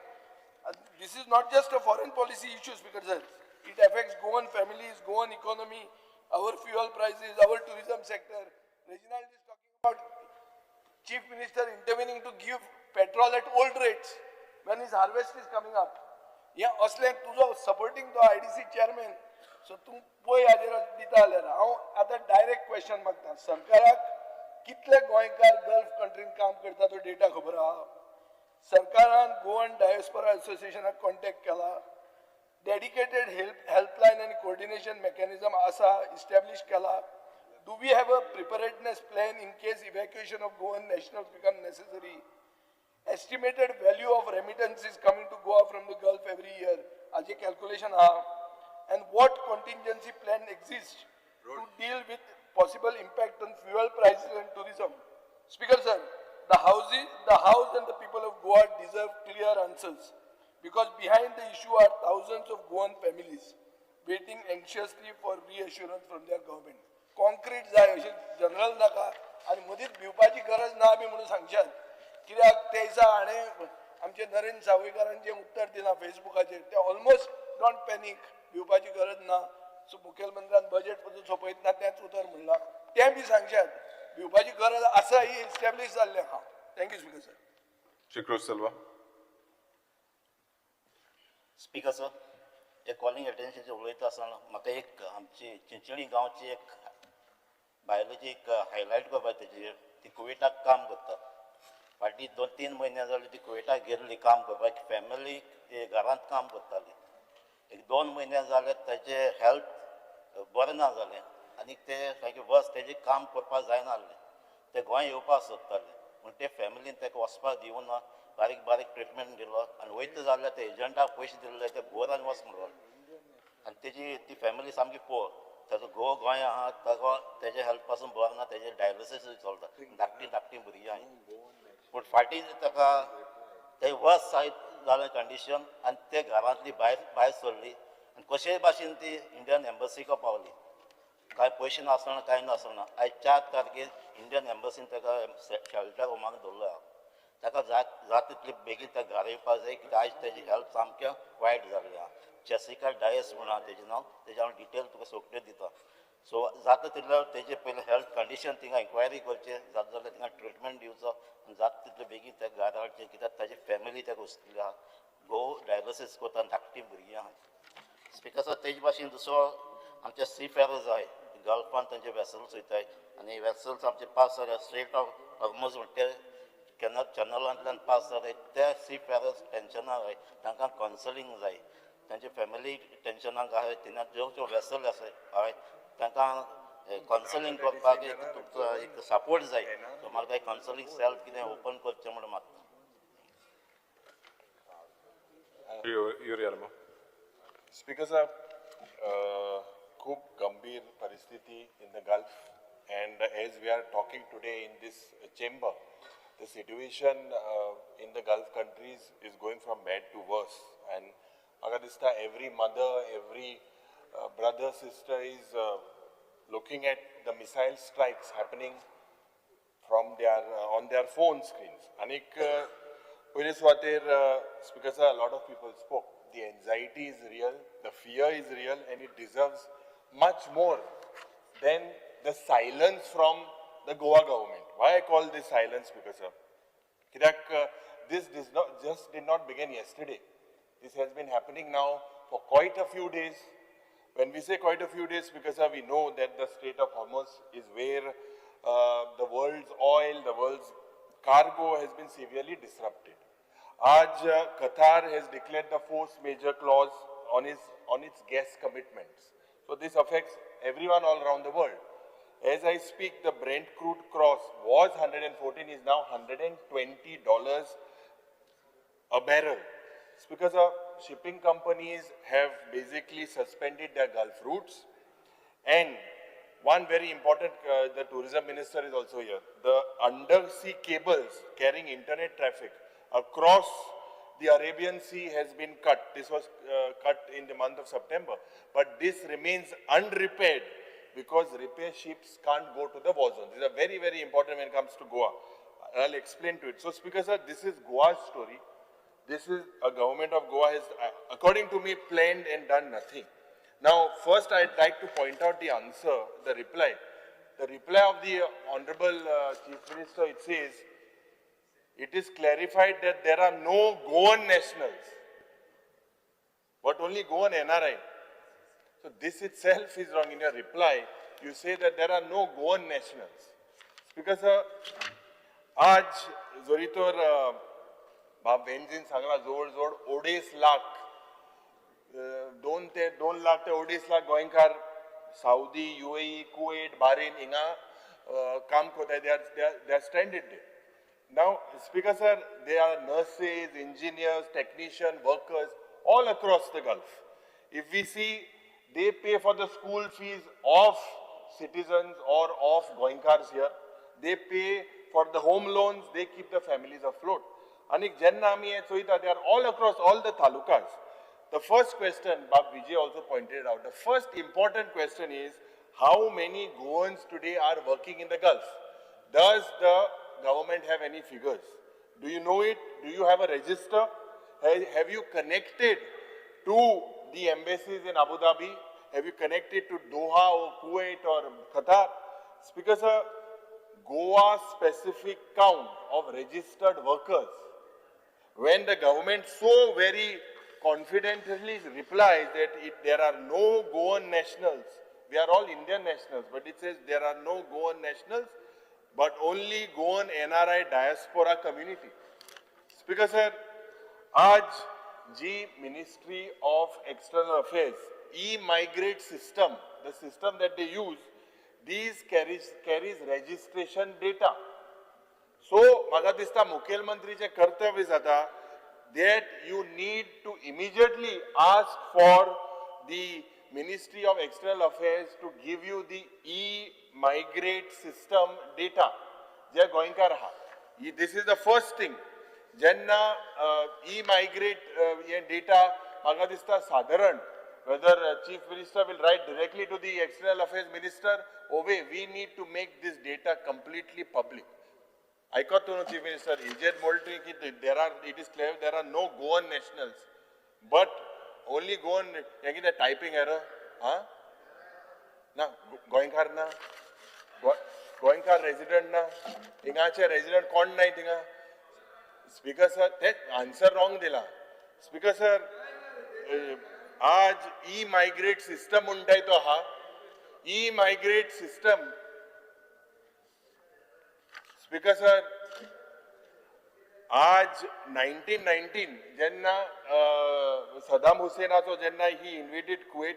This is not just a foreign policy issue, Speaker sir. It affects Goan families, Goan economy, our fuel prices, our tourism sector. Reginald is talking about Chief Minister intervening to give petrol at old rates when his harvest is coming up. हें असलें तुजो supporting तो IDC chairman, so तूं पळय हाजेर दिता जाल्यार. हांव आतां डायरेक्ट क्वेश्चन मागता सरकाराक, कितले गोंयकार गल्फ कंट्रीन काम करता तो डेटा खबर आहा? सरकारान गोवन डायस्पोरा एसोसिएशनाक कॉन्टेक्ट केला? डेडिकेटेड हेल्पलायन आनी कोऑर्डिनेशन मेकॅनिझम आसा, इस्टॅब्लिश केला? Do we have a preparedness plan in case evacuation of Goan nationals become necessary? Estimated value of remittances coming to Goa from the Gulf every year, हाजें calculation आहा? And what contingency plan exists to deal with possible impact on fuel prices and tourism? Speaker sir, the house and the people of Goa deserve clear answers because behind the issue are thousands of Goan families waiting anxiously for reassurance from their government. Concrete जाय, अशें general नाका आनी मदींच भिवपाची गरज ना बी म्हणून सांगशात. कित्याक ते दिसा हाणें आमचे नरेंद्र सावयकारान जें उत्तर दिलां फेसबुकाचेर तें ऑलमोस्ट don't panic, भिवपाची गरज ना. सो मुखेलमंत्र्यान बजेट पसून सोंपयतना तेंच उतर म्हणलां, तें बी सांगशात. भिवपाची गरज आसा ही इस्टॅब्लीश जाल्लें आहा. Thank you speaker sir. Shri Cruz Silva. Speaker sir, हे कॉलिंग एटेन्शनाचेर उलयता आसतना म्हाका एक आमची चिंचणी गांवची एक बायलेची एक हायलायट करपाक तेजेर. ती कुवेटाक काम करता. फाटीं 2-3 म्हयने जाले ती कुवेटाक गेल्ली काम करपाक. फॅमिली घरांत काम करताली. एक 2 म्हयने जाले ताचे हेल्थ बरें ना जालें आनी ते सारकें वर्स तेजें काम करपाक जायना आहलें. ते गोंय येवपाक सोदताले पूण ते फॅमिलीन ताका वचपाक दिवना. बारीक बारीक ट्रिटमेंट दिलो आनी वयता जाल्यार ते एजंटाक पयशे दिल्ले ते बोरान वच म्हणलो आनी तेजी ती फॅमिली सामकी पोर. ताचो घोव गोंय आहा, ताका तेजे हेल्थ पासून बरो ना, तेजें डायलिसीस चलता. धाकटी धाकटी भुरगीं आहा. पूण फाटीं ताका ते वर्स जालें कंडिशन आनी ते घरांतली भायर भायर सरली आनी कशेय भाशेन ती इंडियन एम्बसीक पावली. कांय पयशे नासतना कांय नासतना आयज 4 तारखेर इंडियन एम्बसीन ताका शेल्टर होमाक दवरलो आहा. ताका जात तितली बेगीन त्या घरा येवपाक जाय कित्याक आयज तेजी हेल्थ सामकें वायट जाल्ली आहा. जेसिका डायस म्हणून आहा तेजें नांव. तेजें हांव डिटेल तुका सगळ्यो दिता. सो जाता तितलो तेजे पयलीं हेल्थ कंडिशन थिंगा इन्क्वायरी करचें, जाता जाल्यार थिंगा ट्रिटमेंट दिवचो आनी जाता तितले बेगीन त्या घरा हाडचें कित्याक ताजी फॅमिली ताका उस्तिल्ली आहा. घोव डायलिसीस करता आनी धाकटी भुरगीं आहा. स्पिकर सर, तेजे भाशेन दुसरो आमचे सी फेरर्स आहाय गल्फान तांचे वेसल्स वयताय आनी वेसल्स आमचे पास जाले स्ट्रेट ऑफ हॉर्मोज म्हणटा ते चॅनलांतल्यान पास जाले ते सी फेरर्स टेंशनाक आहाय. तांकां कावन्सिलींग जाय. तांचे फॅमिली टेंशनाक आहाय. थिंगा ज्यो ज्यो वेसल आसा हय तांकां कावन्सिलींग करपाक एक तुमचो एक सपोर्ट जाय. सो म्हाका कावन्सिलींग सेल कितें ओपन करचें म्हूण मागता. युरी आलेमांव. स्पीकर साहब, खूब गंभीर परिस्थिती in the Gulf and as we are talking today in this chamber, the situation in the Gulf countries is going from bad to worse. And म्हाका दिसता every mother, every brother, sister is looking at the missile strikes happening from their on their phone screens. आनीक पयले सुवातेर speaker sir, a lot of people spoke. The anxiety is real, the fear is real, and it deserves much more than the silence from the Goa government. Why I call this silence, Speaker sir? Kidak, this did not begin yesterday. This has been happening now for quite a few days. When we say quite a few days, because we know that the Strait of Hormuz is where the world's oil, the world's cargo has been severely disrupted. Aaj Qatar has declared the force majeure clause on its gas commitments. So this affects everyone all around the world. As I speak, the Brent crude cross was 114, is now $120 a barrel. It's because shipping companies have basically suspended their Gulf routes. And one very important, the tourism minister is also here. The undersea cables carrying internet traffic across the Arabian Sea has been cut. This was cut in the month of September. But this remains unrepaired because repair ships can't go to the war zone. These are very, very important when it comes to Goa. I'll explain to it. So, Speaker sir, this is Goa's story. This is a government of Goa has, according to me, planned and done nothing. Now, first I'd like to point out the answer, the reply. The reply of the Honorable Chief Minister, it says, it is clarified that there are no Goan nationals, but only Goan NRI. So this itself is wrong. In your reply, you say that there are no Goan nationals. Because आज जरी तर बाब वेंझीन सांगला जवळ जवळ 2.5 लाख, 2 ते 2 लाख ते 2.5 लाख गोंयकार साउदी, UAE, Kuwait, Bahrain हिंगा काम करता. They are stranded there. Now, Speaker sir, there are nurses, engineers, technicians, workers all across the Gulf. If we see, they pay for the school fees of citizens or of Goenkars here. They pay for the home loans, they keep the families afloat. Anik jenna ami choita, they are all across all the talukas. The first question, Bab Vijay also pointed out, the first important question is, how many Goans today are working in the Gulf? Does the government have any figures? Do you know it? Do you have a register? Have you connected to the embassies in Abu Dhabi? Have you connected to Doha or Kuwait or Qatar? Speaker sir, Goa specific count of registered workers. When the government so very confidently replies that there are no Goan nationals, we are all Indian nationals, but it says there are no Goan nationals, but only Goan NRI diaspora community. Speaker sir, aaj ji Ministry of External Affairs, e-migrate system, the system that they use, these carries registration data. So, म्हाका दिसता मुखेलमंत्रीचें कर्तव्य जाता that you need to immediately ask for the Ministry of External Affairs to give you the e-migrate system data. जे गोंयकार आहा. This is the first thing. जेन्ना e-migrate हे data म्हाका दिसता सादारण whether Chief Minister will write directly to the External Affairs Minister, or we need to make this data completely public. I got to know Chief Minister, Ejed Moultrie, it is clear there are no Goan nationals, but only Goan, again a typing error, huh? Na, Goenkar na, Goenkar resident na, Tingache resident kon na tinga. Speaker sir, that answer wrong dila. Speaker sir, आज e-migrate system म्हणताय तो हा, e-migrate system. Speaker sir, आज 1919 जेन्ना सदाम हुसेनाचो जेन्ना he invaded Kuwait,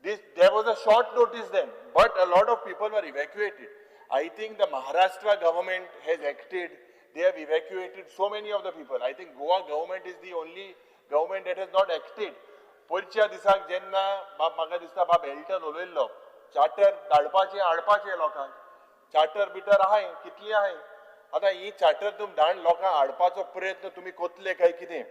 there was a short notice then, but a lot of people were evacuated. I think the Maharashtra government has acted. They have evacuated so many of the people. I think Goa government is the only government that has not acted. पयरच्या दिसाक जेन्ना बाब म्हाका दिसता बाब Elton उलयल्लो, charter धाडपाचें हाडपाचें लोकांक, charter bitter आहाय कितली आहाय, आतां ही चार्टर तुमी धाड लोकांक हाडपाचो प्रयत्न तुमी कोतले काय कितें.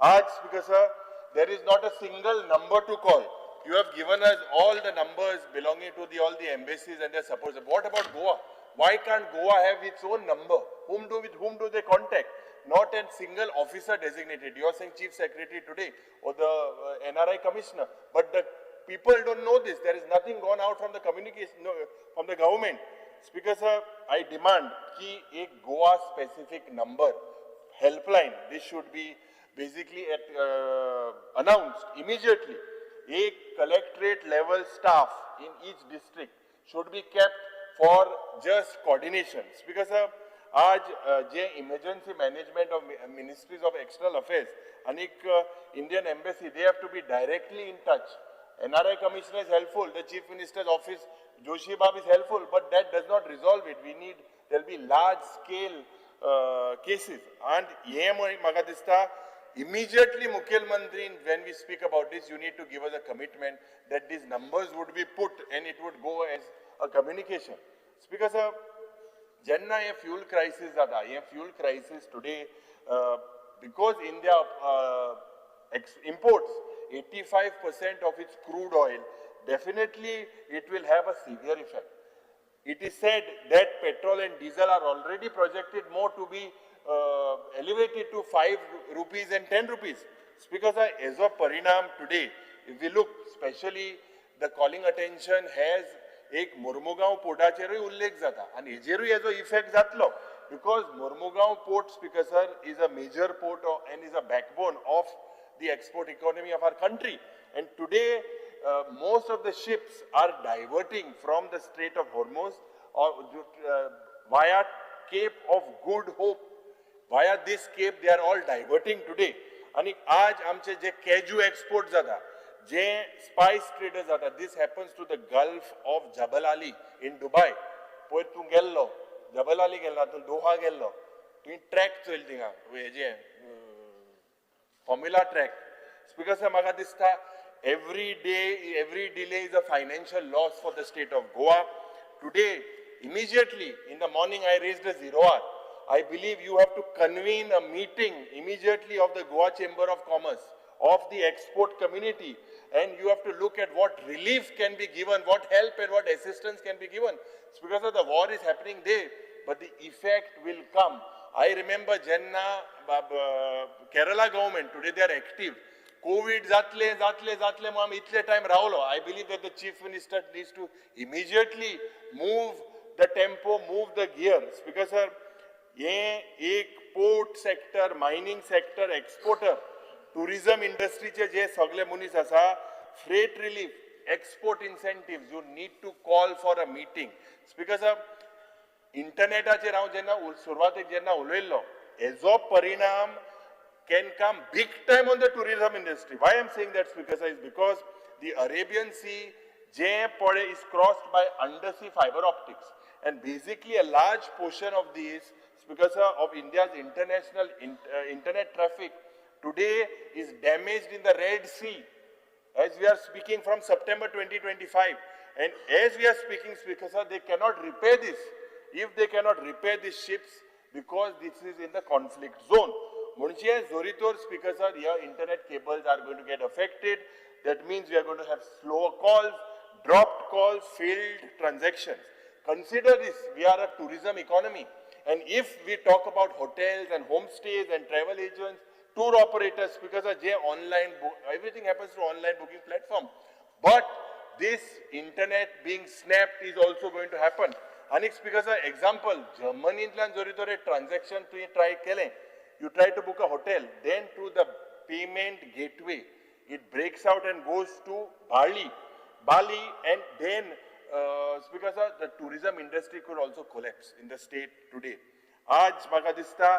आज speaker sir, there is not a single number to call. You have given us all the numbers belonging to the all the embassies and their supporters. What about Goa? Why can't Goa have its own number? With whom do they contact? Not a single officer designated. You are saying Chief Secretary today or the NRI Commissioner, but the people don't know this. There is nothing gone out from the communication, no, from the government. Speaker sir, I demand ki ek Goa specific number, helpline, this should be basically announced immediately. A collectorate level staff in each district should be kept for just coordination. Speaker sir, आज जे emergency management of ministries of external affairs आणि Indian embassy, they have to be directly in touch. NRI commissioner is helpful, the chief minister's office, Joshi Bab is helpful, but that does not resolve it. We need, there will be large scale cases. And हे म्हाका दिसता immediately Mukhyamantri, when we speak about this, you need to give us a commitment that these numbers would be put and it would go as a communication. Speaker sir, जेन्ना हे fuel crisis जाता, हे fuel crisis today because India imports 85% of its crude oil, definitely it will have a severe effect. It is said that petrol and diesel are already projected more to be elevated to 5 rupees and 10 rupees. Speaker sir, as of parinam today, if we look, especially the calling attention has एक मोर्मुगांव पोर्टाचेरूय उल्लेख जाता आनी हेजेरूय हेजो effect जातलो, because Mormugao port, speaker sir, is a major port and is a backbone of the export economy of our country. And today most of the ships are diverting from the Strait of Hormuz or via Cape of Good Hope. Via this cape they are all diverting today. आनी आज आमचे जे कॅजू export जाता, जे spice traders जाता, this happens to the Gulf of Jebel Ali in Dubai. पयर तूं गेल्लो, जबल अली गेल्लो, तूं दोहा गेल्लो, तुवें ट्रॅक चोयल थिंगा, हेजे फॉर्म्युला ट्रॅक. स्पीकर सर, म्हाका दिसता every day, every delay is a financial loss for the state of Goa. Today, immediately in the morning I raised a 0 hour. I believe you have to convene a meeting immediately of the Goa Chamber of Commerce, of the export community, and you have to look at what relief can be given, what help and what assistance can be given. It's because of the war is happening there, but the effect will come. I remember Jenna, Kerala government, today they are active. COVID जातले जातले जातले म्हणून आमी इतले time रावलो. I believe that the chief minister needs to immediately move the tempo, move the gear. Speaker sir, हे एक port sector, mining sector, exporter, tourism इंडस्ट्रीचे जे सगळे मनीस आसा, freight relief, export incentive, you need to call for a meeting. Speaker sir, इंटरनेटाचेर हांव जेन्ना सुरवातेक जेन्ना उलयल्लो, हेजो परिणाम can come big time on the tourism industry. Why I'm saying that, Speaker sir, is because the Arabian Sea जे पळय is crossed by undersea fiber optics, and basically a large portion of this, Speaker sir, of India's international internet traffic today is damaged in the Red Sea as we are speaking from September 2025. And as we are speaking, Speaker sir, they cannot repair this. If they cannot repair these ships, because this is in the conflict zone. म्हणजे जरी तर, Speaker sir, here internet cables are going to get affected. That means we are going to have slower calls, dropped calls, failed transactions. Consider this, we are a tourism economy. And if we talk about hotels and homestays and travel agents, tour operators, because of J online, everything happens through online booking platform. But this internet being snapped is also going to happen. आनी Speaker sir, example, जर्मनींतल्यान जरी तर एक transaction तुवें try केलें, you try to book a hotel, then through the payment gateway, it breaks out and goes to Bali, and then, Speaker sir, the tourism industry could also collapse in the state today. आज म्हाका दिसता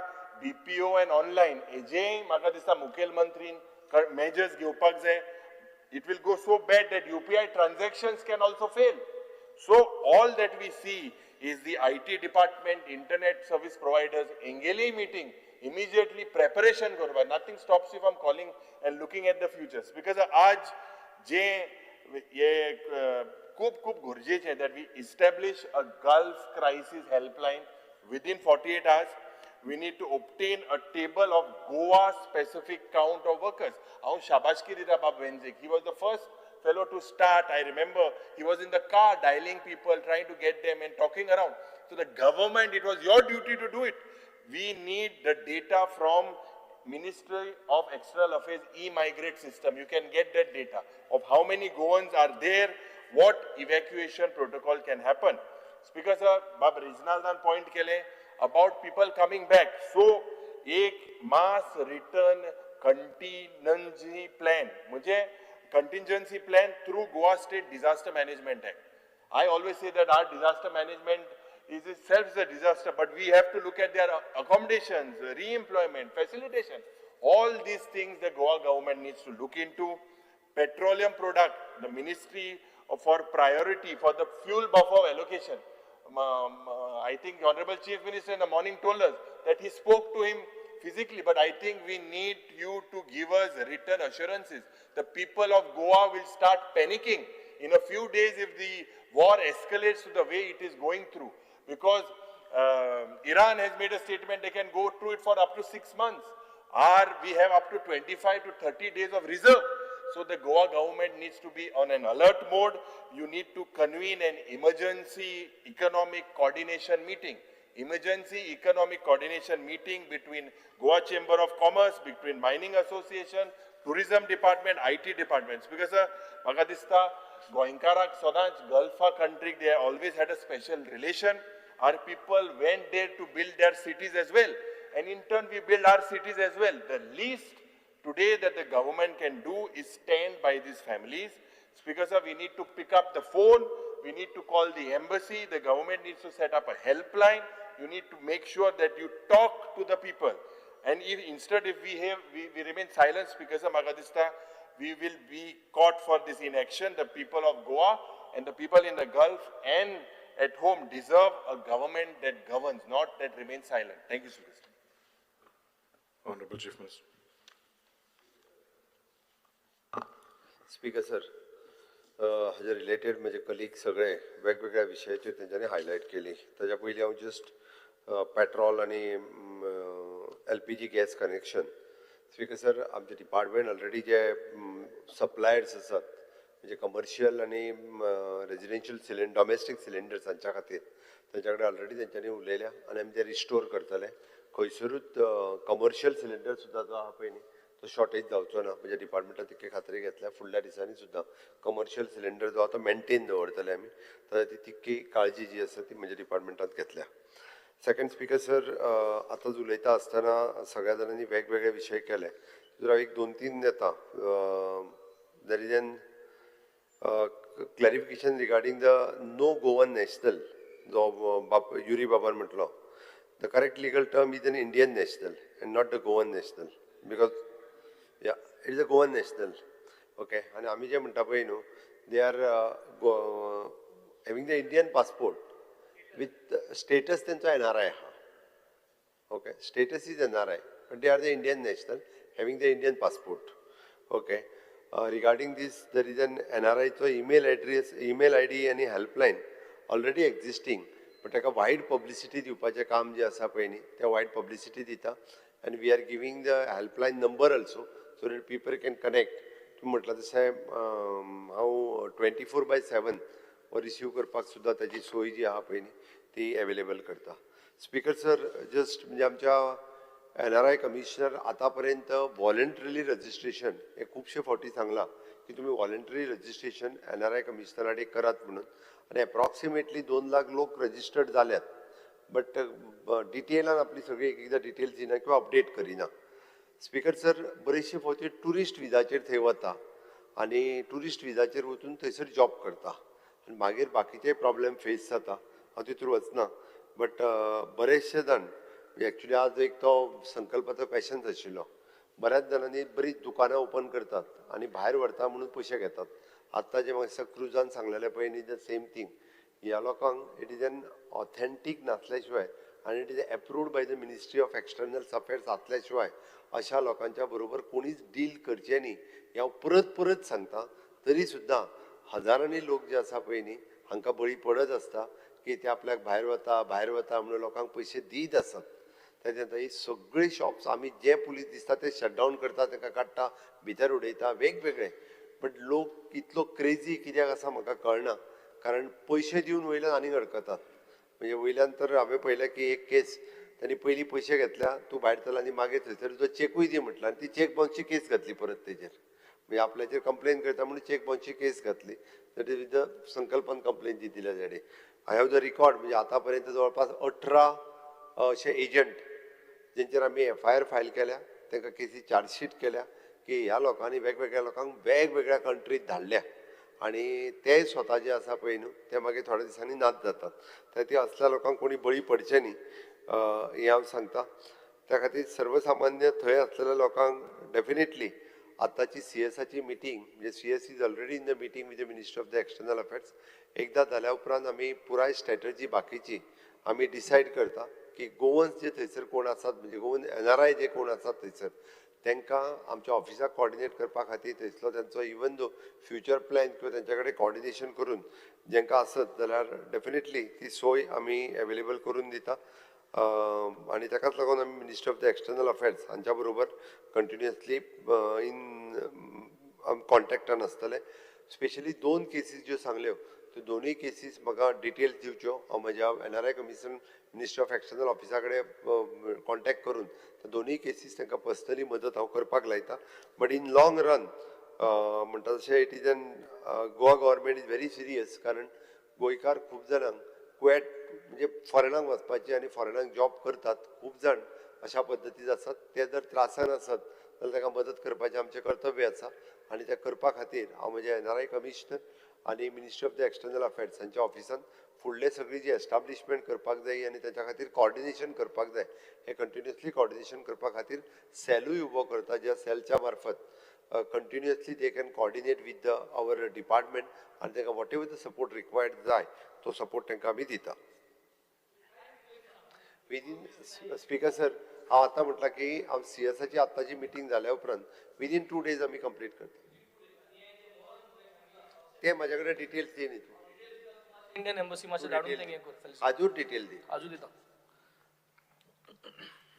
BPO and online हेजेय म्हाका दिसता मुखेलमंत्रीन measures घेवपाक जाय. It will go so bad that UPI transactions can also fail. So all that we see is the IT department, internet service providers, हेंगेली meeting, immediately preparation करपा. Nothing stops you from calling and looking at the futures. Because आज जे हे खूब खूब गरजेचें that we establish a Gulf crisis helpline within 48 hours. We need to obtain a table of Goa specific count of workers. हांव शाबासकी दिता बाब वेंझीक. He was the first fellow to start. I remember he was in the car dialing people, trying to get them and talking around. So the government, it was your duty to do it. We need the data from Ministry of External Affairs e-migrate system. You can get that data of how many Goans are there, what evacuation protocol can happen. Speaker sir, Bab Reginaldan point केले about people coming back. So, एक mass return contingency plan, म्हणजे contingency plan through Goa State Disaster Management Act. I always say that our disaster management is itself a disaster, but we have to look at their accommodations, re-employment, facilitation. All these things the Goa government needs to look into. Petroleum product, the ministry for priority for the fuel buffer allocation. I think Honorable Chief Minister in the morning told us that he spoke to him physically, but I think we need you to give us written assurances. The people of Goa will start panicking in a few days if the war escalates to the way it is going through. Because Iran has made a statement they can go through it for up to 6 months. Or we have up to 25 to 30 days of reserve. So the Goa government needs to be on an alert mode. You need to convene an emergency economic coordination meeting. Emergency economic coordination meeting between Goa Chamber of Commerce, between Mining Association, Tourism Department, IT departments. Because म्हाका दिसता गोंयकाराक सदांच Galpha country they always had a special relation. Our people went there to build their cities as well. And in turn we build our cities as well. The least today that the government can do is stand by these families. Speaker sir, we need to pick up the phone, we need to call the embassy, the government needs to set up a helpline. You need to make sure that you talk to the people. And if instead if we remain silent, Speaker sir, म्हाका दिसता we will be caught for this inaction. The people of Goa and the people in the Gulf and at home deserve a government that governs, not that remains silent. Thank you, Speaker sir. Honorable Chief Minister. Speaker sir, हाजे related म्हजे colleague सगळे वेगवेगळ्या विशयाचेर तेंच्यांनी highlight केली. ताच्या पयलीं हांव जस्ट पेट्रोल आनी LPG gas connection. Speaker sir, आमचे डिपार्टमेंट ऑलरेडी जे सप्लायर्स आसात म्हणजे कमर्शियल आनी रेजिडेन्शियल सिलिंडर, डॉमेस्टीक सिलिंडर्स हांच्या खातीर तेंच्या कडेन ऑलरेडी तेंच्यांनी उलयल्या आनी आमी ते रिस्टोर करतले. खंयसरूच कमर्शियल सिलिंडर सुद्दां जो आहा पळय न्ही तो शॉर्टेज जावचो ना. म्हणजे डिपार्टमेंटान तितके खात्री घेतल्या. फुडल्या दिसांनी सुद्दां कमर्शियल सिलिंडर जो आतां मेनटेन दवरतले आमी, तर ती तितकी काळजी जी आसा ती म्हज्या डिपार्टमेंटान घेतल्या. सेकंड स्पीकर सर, आतां उलयता आसतना सगळ्या जाणांनी वेगवेगळे विशय केले. जर हांव एक दोन तीन येता. There is an clarification regarding the no Goan national जो बाप युरी बाबान म्हटलो. The correct legal term is an Indian national and not the Goan national, because yeah it is a Goan national. Okay, आनी आमी जे म्हणटा पळय न्हू, they are having the Indian passport with status तेंचो NRI आहा. Okay, status is NRI, but they are the Indian national having the Indian passport. Okay, regarding this there is an NRIचो email address, email ID आनी helpline already existing, but ताका wide publicity दिवपाचें काम जें आसा पळय न्ही, तें वायड पब्लिसिटी दिता. And we are giving the helpline number also so that people can connect. तुमी म्हटलां तशें हांव 24/7 हो रिसीव करपाक सुद्दां ताजी सोय जी आहा पळय न्ही ती एवेलेबल करता. स्पीकर सर, जस्ट म्हणजे आमच्या NRI commissioner आतां पर्यंत वॉलंटरीली रजिस्ट्रेशन हे खुबशे फावटी सांगलां की तुमी वॉलंटरी रजिस्ट्रेशन NRI कमिशनरा कडेन करात म्हणून, आनी एप्रॉक्सिमेटली 2 लाख लोक रजिस्टर्ड जाल्यात, बट डिटेलान आपली सगळी एक एकदां डिटेल्स दिना किंवा अपडेट करिना. स्पीकर सर, बरेचशे फावटी ट्युरिस्ट विजाचेर थंय वता आनी ट्युरिस्ट विजाचेर वचून थंयसर जॉब करता आनी मागीर बाकीचे प्रॉब्लेम फेस जाता. हांव तितूर वचना, बट बरेचशे जाण एक्चुली आज एक तो संकल्पाचो पॅशन्स आशिल्लो. बऱ्याच जाणांनी बरीच दुकानां ओपन करतात आनी भायर व्हरता म्हणून पयशे घेतात. आत्तां जें म्हाका दिसता क्रुजान सांगलेलें पळय न्ही, the same thing. ह्या लोकांक it is an authentic नासल्या शिवाय आनी it is approved by the ministry of external affairs आसल्या शिवाय अशा लोकांच्या बरोबर कोणीच डील करचें न्ही हें हांव परत परत सांगता. तरी सुद्दां हजारांनी लोक जे आसा पळय न्ही हांकां बळी पडत आसता की ते आपल्याक भायर वता भायर वता म्हणून लोकांक पयशे दीत आसत. ताच्या नंतर ही सगळीं शॉप्स आमी जे पुलीस दिसता ते शटडावन करता, तांकां काडटा, भितर उडयता वेगवेगळे. बट लोक इतलो क्रेजी कित्याक आसा म्हाका कळना, कारण पयशे दिवन वयल्यान आनीक अडकतात. म्हणजे वयल्यान तर हांवें पळयलें की एक केस तांणी पयलीं पयशे घेतल्या, तूं भायर चल आनी मागीर थंयसर तुजो चेकूय दी म्हटला आनी ती चेक बाउन्सची केस घातली परत तेजेर. म्हणजे आपल्याचेर कंप्लेन करता म्हणून चेक बाउन्सची केस घातली. That is with the संकल्पन कंप्लेन जी दिल्या ताणें. I have the record. म्हणजे आतां पर्यंत जवळपास 18 अशे एजंट जेंचेर आमी FIR file केल्या, तांकां केसी चार्जशीट केल्या की ह्या लोकांनी वेगवेगळ्या लोकांक वेगवेगळ्या कंट्रीत धाडल्या आनी ते स्वता जे आसा पळय न्हू ते मागीर थोड्या दिसांनी नाच जातात. तर ते असल्या लोकांक कोणी बळी पडचें न्ही हें हांव सांगता. त्या खातीर सर्वसामान्य थंय आसलेल्या लोकांक डेफिनेटली आतांची CSAची मिटींग, म्हणजे CS is already in the meeting with the minister of the external affairs. एकदां जाल्या उपरांत आमी पुराय स्ट्रॅटजी बाकीची आमी डिसायड करता की गोवन्स जे थंयसर कोण आसात, म्हणजे गोवन NRI जे कोण आसात थंयसर तांकां आमच्या ऑफिसाक कॉर्डिनेट करपा खातीर थंयसलो तेंचो इवन दो फ्युचर प्लॅन किंवा तेंच्या कडेन कॉर्डिनेशन करून जेंकां आसत जाल्यार डेफिनेटली ती सोय आमी एवेलेबल करून दिता. आनी ताकाच लागून आमी minister of the external affairs हांच्या बरोबर कंटिन्युअसली इन कॉन्टेक्टान आसतले. स्पेशली 2 केसीस ज्यो सांगल्यो त्यो दोनूय केसीस म्हाका डिटेल्स दिवच्यो. हांव म्हज्या NRI commission minister of external ऑफिसा कडेन कॉन्टेक्ट करून त्या दोनूय केसीस तांकां पर्सनली मदत हांव करपाक लायता. बट इन लॉंग रन म्हणटा तशें it is an Goa government is very serious, कारण गोंयकार खूब जाणांक कुवेट म्हणजे फॉरेनाक वचपाची आनी फॉरेनाक जॉब करतात खूब जाण अशा पद्दतीन आसात. ते जर त्रासान आसत जाल्यार तांकां मदत करपाचें आमचें कर्तव्य आसा आनी तें करपा खातीर हांव म्हज्या NRI commissioner आनी ministry of the external affairs हांच्या ऑफिसान फुडले सगळी जी एस्टाब्लिशमेंट करपाक जाय आनी ताच्या खातीर कॉर्डिनेशन करपाक जाय, हें कंटिन्युअसली कॉर्डिनेशन करपा खातीर सेलूय उबो करता, ज्या सेलच्या मार्फत continuously they can coordinate with the our department आनी तांकां whatever the support required जाय तो सपोर्ट तांकां आमी दिता. विदीन स्पीकर सर, हांव आतां म्हटलां की हांव CSAची आत्ताची मिटींग जाल्या उपरांत विदीन 2 डेज आमी कंप्लीट करता. ते म्हाज्या कडेन डिटेल्स दी न्ही तूं. इंडियन एम्बसी मातशें धाडून तेंगे कर. आजूच डिटेल दी. आजू दिता.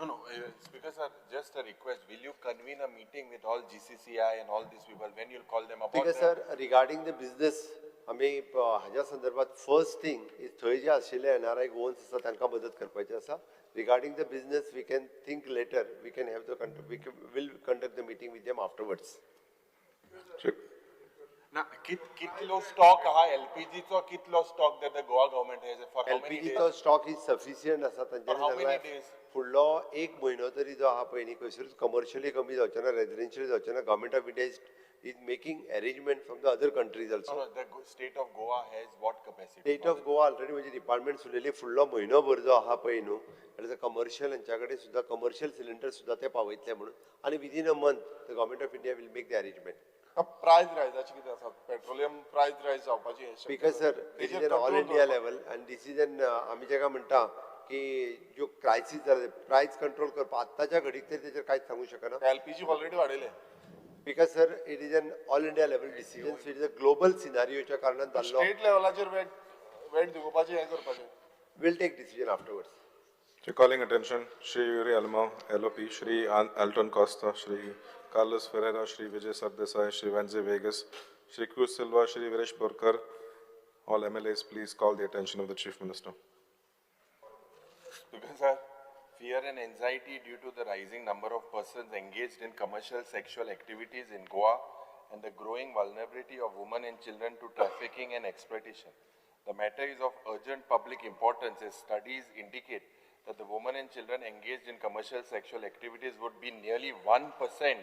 No, no, Speaker sir, just a request. Will you convene a meeting with all GCCI and all these people? When you'll call them about? Speaker sir, regarding the business, आमी हाज्या संदर्भात फर्स्ट थिंग is थंय जे आशिल्ले NRI Goans आसा तांकां मदत करपाची आसा. Regarding the business, we can think later. We can have the we will conduct the meeting with afterwards. ना, कितलो स्टॉक आहा एलपीजीचो, कितलो stock that the Goa government has for how many एलपीजीचो stock is sufficient आसा तांच्यांनी सांगला. फुडलो एक म्हयनो तरी जो आहा पळय न्ही खंयसरूच कमर्शियली कमी जावचें ना, रेजिडेन्शियल जावचें ना. Government of India is making arrangement from the other countries also. The state of Goa has what capacity? State of Goa already म्हणजे डिपार्टमेंट सुरयली फुडलो म्हयनोभर जो आहा पळय न्हू जाल्यार कमर्शियल हेंच्या कडेन सुद्दां कमर्शियल सिलिंडर सुद्दां ते पावयतले म्हणून, आनी within a month the government of India will make the arrangement. Price रायजाची कितें आसा, पेट्रोलियम प्रायस रायज जावपाची? Because sir it is an all India level आनी this is an आमी जेका म्हणटा की ज्यो क्रायसीस जाला प्रायस कंट्रोल करपाक आत्ताच्या घडीक तरी तेजेर कांयच सांगू शकना. एलपीजी ऑलरेडी वाडयले. Because sir it is an all India level decision, so it is a global सिनारियोच्या कारणान जाल्लो. स्टेट लेवलाचेर वेट दिवपाचें हें करपाचें. Will take decision afterwards. Calling attention, Shri Yuri Alemao, LOP, Shri Alton Costa, Shri Carlos Ferreira, Shri Vijay Sardesai, Shri Venze Vegas, Shri Cruz Silva, Shri Viresh Borkar, all MLAs, please call the attention of the Chief Minister. Because sir, fear and anxiety due to the rising number of persons engaged in commercial sexual activities in Goa and the growing vulnerability of women and children to trafficking and exploitation. The matter is of urgent public importance as studies indicate that the women and children engaged in commercial sexual activities would be nearly 1%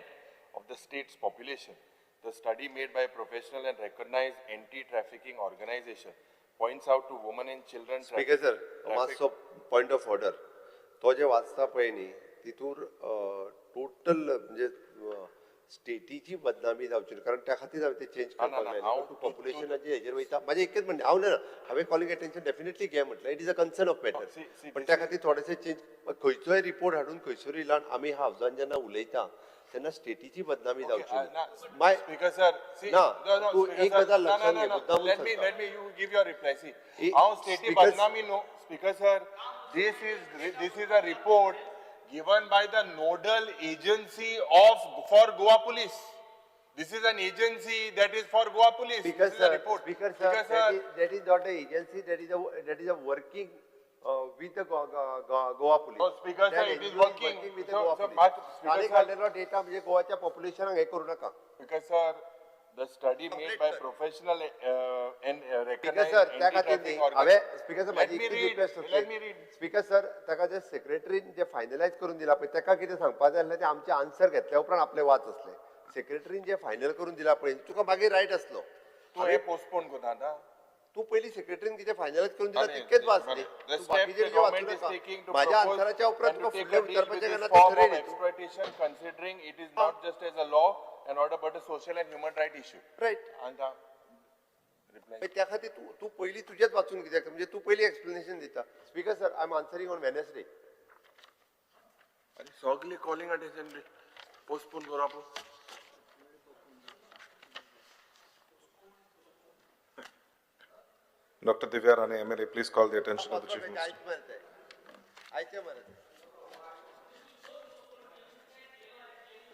of the state's population. The study made by a professional and recognized anti-trafficking organization points out to women and children. Speaker sir, मातसो point of order. तो जे वाचता पळय न्ही तितूर total म्हणजे स्टेटीची बदनामी जावची, कारण त्या खातीर हांवें ते चेंज करपाक जाय. तूं पॉप्युलेशनाचे हेजेर वयता. म्हाजें एकच म्हणणें, हांव ना हांवें कॉलिंग अटेन्शन डेफिनेटली घे म्हटलें, it is a concern of matter, पण त्या खातीर थोडेशें चेंज खंयचोय रिपोर्ट हाडून खंयसरूय इला आमी हावजान जेन्ना उलयता तेन्ना स्टेटीची बदनामी जावची. ना तूं एक गजाल लक्षांत घे, मुद्दाम. हांव स्टेटी बदनामी न्हू speaker sir. This is a report given by the nodal agency for Goa Police. This is an agency that is for Goa Police. Speaker this sir, is a report. Speaker sir, that is not an agency. That is a working with the Goa Police. No, Speaker sir, it is working with the Goa Police. ताणें काडलेलो data म्हणजे गोवाच्या पॉप्युलेशनाक हें करूं नाका. Speaker sir, the study made by professional and recognized त्या खातीर न्ही हांवें स्पीकर सर म्हाजी इतली रिक्वेस्ट आसली. स्पीकर सर, ताका जे सेक्रेटरीन जे फायनलायज करून दिला पळय ताका कितें सांगपा जाय आसलें तें आमचें आन्सर घेतल्या उपरांत आपलें वाच आसलें. सेक्रेटरीन जे फायनल करून दिला पळय तुका मागीर रायट आसलो. तूं हें पोस्टपोन करता आतां. तूं पयलीं सेक्रेटरीन कितें फायनलायज करून दिला तितकेंच वाच न्ही, तूं बाकीचें कितें वाचूं नाका. म्हाज्या आन्सराच्या उपरांत तुका फुडलें विचारपाचें काय ना तें ठरय न्ही. Exploitation considering it is not just as a law and order but a social and human right issue. Right. And reply. त्या खातीर तूं पयलीं तुजेंच वाचून कित्याक म्हणजे तूं पयलीं एक्सप्लेनेशन दिता. Speaker sir, I am answering on Wednesday. आनी सगळे कॉलिंग अटेन्शन पोस्टपोन करप. Dr. Divya Rane, MLA, please call the attention of the Chief Minister. आयचे मरे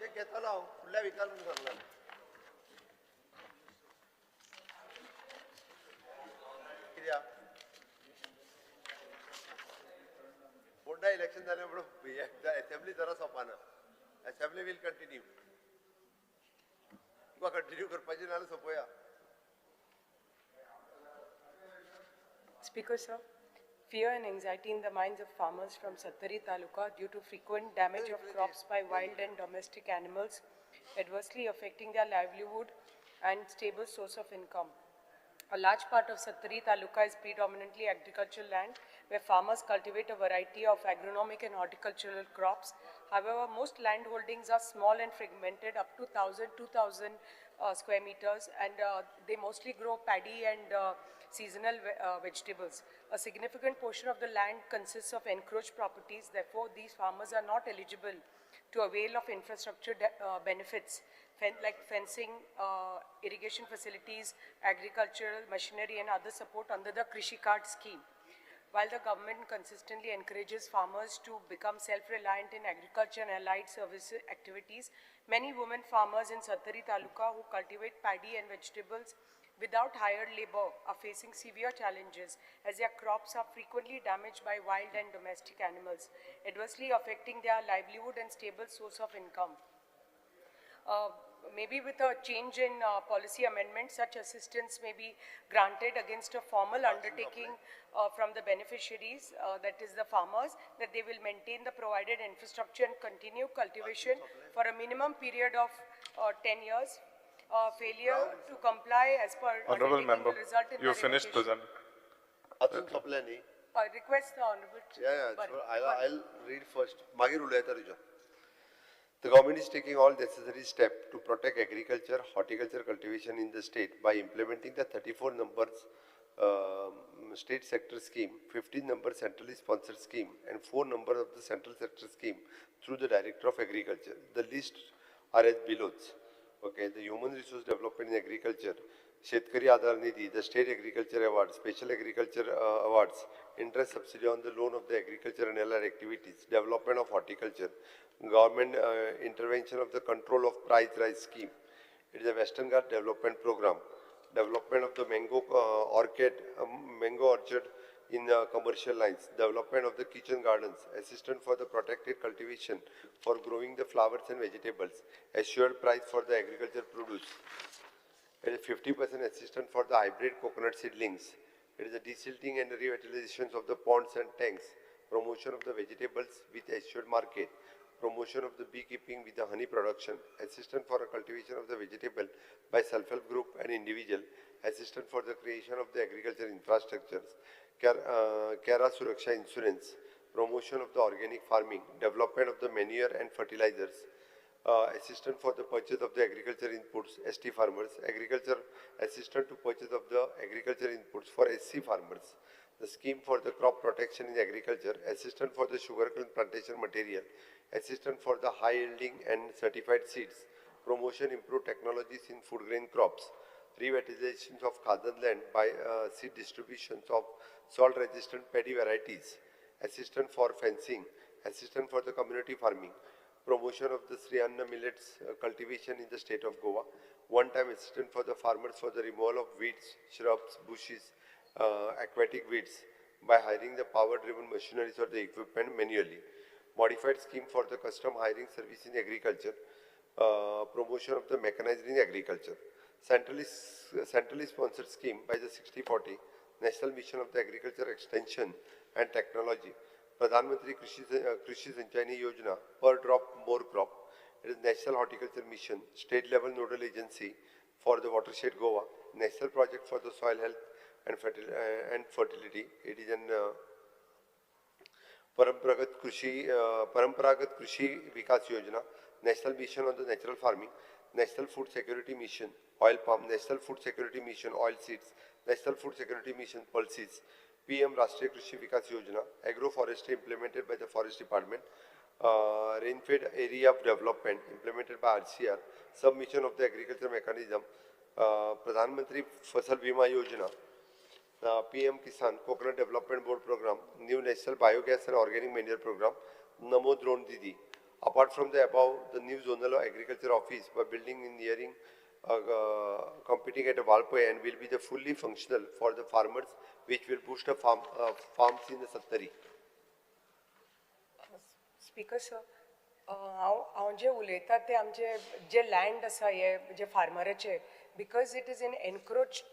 ते घेतलो हांव फुडल्या विकान म्हणून सांगला. कित्याक फोंडा इलेक्शन जालें म्हणून असेंब्ली जरा सोंपाना. असेंब्ली will continue, तुका कंटिन्यू करपाची नाल्यार सोंपोया. Speaker sir, fear and anxiety in the minds of farmers from Sattari Taluka due to frequent damage of crops by wild and domestic animals adversely affecting their livelihood and stable source of income. A large part of Sattari Taluka is predominantly agricultural land where farmers cultivate a variety of agronomic and horticultural crops. However, most land holdings are small and fragmented up to 1,000, 2,000 square meters, and they mostly grow paddy and seasonal vegetables. A significant portion of the land consists of encroached properties. Therefore, these farmers are not eligible to avail of infrastructure benefits like fencing, irrigation facilities, agricultural machinery and other support under the Krishi Card scheme. While the government consistently encourages farmers to become self-reliant in agriculture and allied service activities, many women farmers in Sattari Taluka who cultivate paddy and vegetables without hired labor are facing severe challenges as their crops are frequently damaged by wild and domestic animals, adversely affecting their livelihood and stable source of income. Maybe with a change in policy amendment, such assistance may be granted against a formal undertaking from the beneficiaries, that is the farmers, that they will maintain the provided infrastructure and continue cultivation for a minimum period of 10 years. Failure to comply as per Honorable undertaking member, will result in you the finished revocation. presenting. अजून सोंपलें न्ही? Request the honorable. Yeah, बरें, so बरें. I'll read first. मागीर उलयता तुज्या. The government is taking all necessary steps to protect agriculture, horticulture cultivation in the state by implementing the 34 numbers state sector scheme, 15 number centrally sponsored scheme, and 4 number of the central sector scheme through the Director of Agriculture. The list are as below. Okay, the Human Resource Development in Agriculture, Shetkari Aadhar Nidhi, the State Agriculture Awards, Special Agriculture Awards, interest subsidy on the loan of the agriculture and allied activities, development of horticulture, government intervention of the control of price rise scheme. It is a Western Ghat Development Program, development of the mango orchard in commercial lines, development of the kitchen gardens, assistance for the protected cultivation for growing the flowers and vegetables, assured price for the agriculture produce. It is 50% assistance for the hybrid coconut seedlings. It is a desilting and revitalization of the ponds and tanks, promotion of the vegetables with assured market, promotion of the beekeeping with the honey production, assistance for the cultivation of the vegetable by self-help group and individual, assistance for the creation of the agriculture infrastructures, Kara Suraksha insurance, promotion of the organic farming, development of the manure and fertilizers, assistance for the purchase of the agriculture inputs, ST farmers, agriculture assistance to purchase of the agriculture inputs for SC farmers, the scheme for the crop protection in agriculture, assistance for the sugarcane plantation material, assistance for the high yielding and certified seeds, promotion improved technologies in food grain crops, revitalization of Khadan land by seed distributions of salt resistant paddy varieties, assistance for fencing, assistance for the community farming, promotion of the Sri Anna millets cultivation in the state of Goa, one-time assistance for the farmers for the removal of weeds, shrubs, bushes, aquatic weeds by hiring the power-driven machineries or the equipment manually, modified scheme for the custom hiring service in agriculture, promotion of the mechanized in agriculture, centrally sponsored scheme by the 60-40, National Mission of the Agriculture Extension and Technology, Pradhan Mantri Krishi Sinchani Yojana, per drop more crop. It is National Horticulture Mission, state level nodal agency for the watershed Goa, National Project for the Soil Health and Fertility. It is an Paramparagat Krishi Vikas Yojana, National Mission on the Natural Farming, National Food Security Mission, Oil Palm, National Food Security Mission, Oil Seeds, National Food Security Mission, Pulses, PM Rashtriya Krishi Vikas Yojana, Agroforestry implemented by the Forest Department, Rainfed Area of Development implemented by RCR, Submission of the Agriculture Mechanism, Pradhan Mantri Fasal Bima Yojana, PM Kisan, Coconut Development Board Program, New National Biogas and Organic Manure Program, Namo Drone Didi. Apart from the above, the new Zonal Agriculture Office by building in nearing competing at Valpoi and will be the fully functional for the farmers, which will boost the farms in the Sattari. Speaker sir, हांव जे उलयता ते आमचे जे land आसा हे जे फार्मराचे, because it is an encroached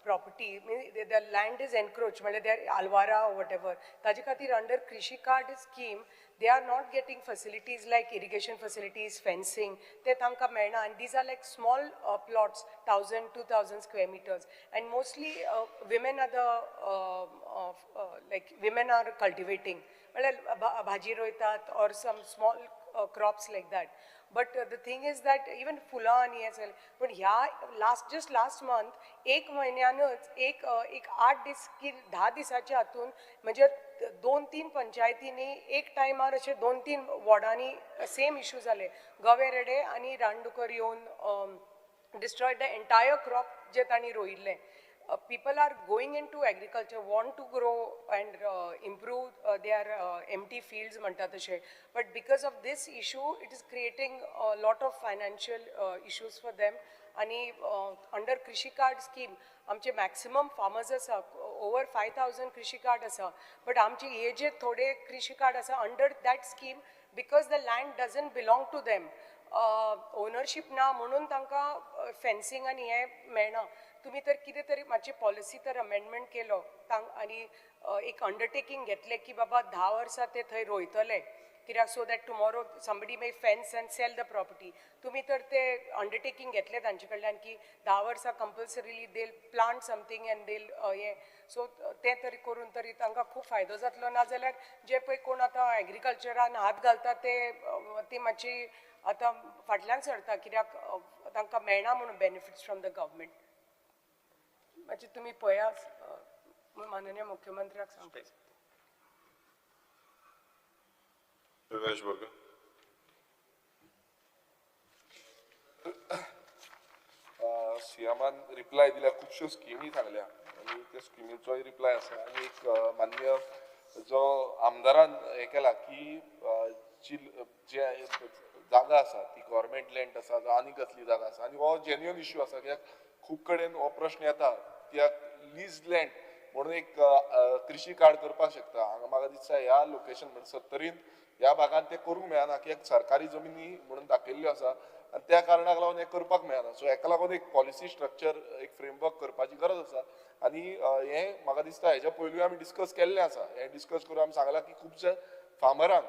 property, the land is encroached, म्हणल्यार they are Alvara whatever, ताजे खातीर under Krishi card scheme they are not getting facilities like irrigation facilities, fencing, ते तांकां मेळना. आनी these are like small plots, 1,000, 2,000 square meters, and mostly women are the like women are cultivating, म्हणल्यार भाजी रोयतात or some small crops like that. But the thing is that even फुलां आनी हें सगळें, पूण ह्या जस्ट लास्ट मंथ एक म्हयन्यानच एक 8 दीस की 10 दिसाच्या हातून म्हणजे 2-3 पंचायतींनी एक टायमार अशे 2-3 वॉर्डांनी सेम इशू जाले. गवे रेडे आनी रानडुकर येवन डिस्ट्रॉय the entire crop जे तांणी रोयिल्लें. People are going into agriculture, want to grow and improve their empty fields म्हणटा तशें, but because of this issue it is creating a lot of financial issues for them. आनी under कृषी card scheme आमचे maximum farmers आसा, over 5,000 कृषी card आसा, but आमचे हे जे थोडे कृषी कार्ड आसा under that scheme, because the land doesn't belong to them, ownership ना म्हणून तांकां फेन्सिंग आनी हें मेळना. तुमी तर कितें तरी मातशी पॉलिसी तर अमेंडमेंट केलो आनी एक अंडरटेकींग घेतलें की बाबा 10 वर्सां ते थंय रोयतले, कित्याक so that tomorrow somebody may fence and sell the property. तुमी तर ते अंडरटेकींग घेतलें तांचे कडल्यान की 10 वर्सां compulsorily they'll plant something and they'll हें, सो तें तरी करून तरी तांकां खूब फायदो जातलो. नाजाल्यार जे पळय कोण आतां एग्रीकल्चरान हात घालता ते ती मातशी आतां फाटल्यान सरता, कित्याक तांकां मेळना म्हणून बेनिफिट्स फ्रॉम the government. मातशें तुमी पळया, माननीय मुख्यमंत्र्याक सांगता. सीएमान रिप्लाय दिल्या, खुबश्यो स्किमी सांगल्या आनी त्या स्किमीचोय रिप्लाय आसा. आनी एक मान्य जो आमदारान हें केला की जी जे जागा आसा ती गव्हर्मेंट लँड आसा जावं आनी कसली जागा आसा, आनी हो जेन्युअन इश्यू आसा कित्याक खूब कडेन हो प्रश्न येता कित्याक लीज लँड म्हणून एक कृषी कार्ड करपाक शकता. हांगा म्हाका दिसता ह्या लोकेशन म्हणजे सत्तरीन ह्या भागान तें करूंक मेळना कित्याक सरकारी जमिनी म्हणून दाखयल्ल्यो आसा आनी त्या कारणाक लागून हें करपाक मेळना. सो हेका लागून एक पॉलिसी स्ट्रक्चर एक फ्रेमवर्क करपाची गरज आसा. आनी हें म्हाका दिसता हेज्या पयलूय आमी डिस्कस केल्लें आसा. हें डिस्कस करून आमी सांगलां की खुबशे फार्मरांक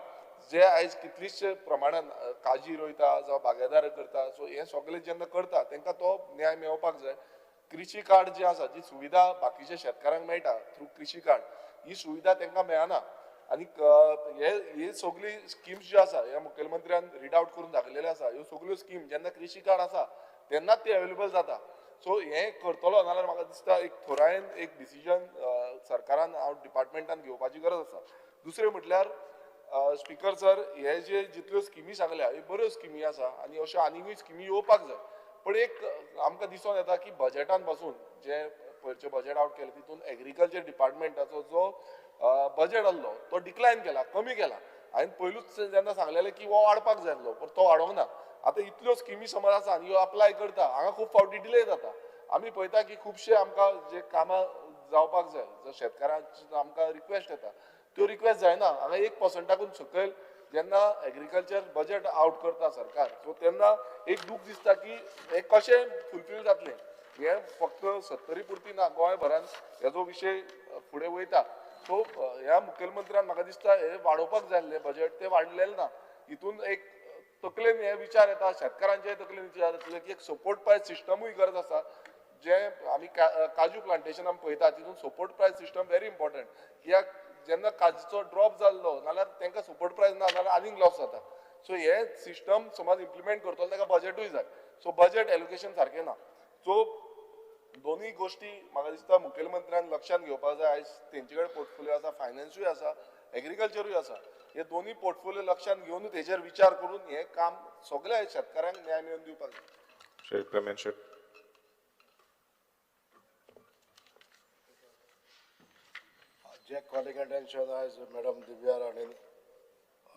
जे आयज कितलीशे प्रमाणान काजी रोयता जावं बागायदार करता, सो हें सगळें जेन्ना करता तांकां तो न्याय मेळपाक जाय. कृषी कार्ड जे आसा, जी सुविधा बाकीच्या शेतकारांक मेळटा थ्रू कृषी कार्ड, ही सुविधा तांकां मेळना. आनी हे सगळी स्किम्स ज्यो आसा ह्या मुखेलमंत्र्यान रीड आवट करून दाखयलेल्यो आसा. ह्यो सगळ्यो स्कीम जेन्ना कृषी कार्ड आसा तेन्नाच ती अवेलेबल जाता. सो हें करतलो नाल्यार म्हाका दिसता एक थोरायेन एक डिसिजन सरकारान हांव डिपार्टमेंटान घेवपाची गरज आसा. दुसरें म्हटल्यार स्पीकर सर, हे जे जितल्यो स्किमी सांगल्या ह्यो बऱ्यो स्किमी आसा आनी अश्यो आनीकूय स्किमी येवपाक जाय. पण एक आमकां दिसून येता की बजेटान पासून जे पयरचें बजेट आवट केलें तितून एग्रीकल्चर डिपार्टमेंटाचो जो बजेट आसलो तो डिक्लायन केला, कमी केला. हांवें पयलूच जेन्ना सांगलेलें की हो वाडपाक जाय आसलो, पण तो वाडोंक ना. आतां इतल्यो स्किमी समज आसा आनी ह्यो अप्लाय करता, हांगा खूब फावटी डिले जाता. आमी पळयता की खुबशे आमकां जे कामां जावपाक जाय, जर शेतकारांची आमकां रिक्वेस्ट येता त्यो रिक्वेस्ट जायना. हांगा 1%कून सकयल जेन्ना एग्रीकल्चर बजेट आवट करता सरकार, सो तेन्ना एक दूख दिसता की हें कशें फुलफील जातलें. हें फक्त सत्तरी पुरती ना, गोंयभरान हेजो विशय फुडें वयता. सो ह्या मुखेलमंत्र्यान म्हाका दिसता हें वाडोवपाक जाय आसलें बजेट, तें वाडलेलें ना. हितून एक तकलेन हे विचार येता, शेतकारांच्याय तकलेन विचार येतले की एक सपोर्ट प्रायस सिस्टमूय गरज आसा. जे आमी काजू प्लांटेशन आमी पळयता तितून support price system very important. कित्याक जेन्ना काजूचो ड्रॉप जाल्लो नाल्यार तांकां सपोर्ट प्रायस ना जाल्यार आनीक लॉस जाता. सो हे सिस्टम समज इम्प्लिमेंट करतलो ताका बजेटूय जाय. सो बजेट एलोकेशन सारकें ना. सो दोनूय गोश्टी म्हाका दिसता मुखेलमंत्र्यान लक्षांत घेवपाक जाय. आयज तेंचे कडेन पोर्टफोलियो आसा, फायनान्सूय आसा, एग्रीकल्चरूय आसा. हे दोनूय पोर्टफोलियो लक्षांत घेवन तेजेर विचार करून हें काम सगळ्या शेतकारांक न्याय मेळोवन दिवपाक जाय. जे कॉलिंग अटेन्शन आयज मॅडम दिव्या राणेन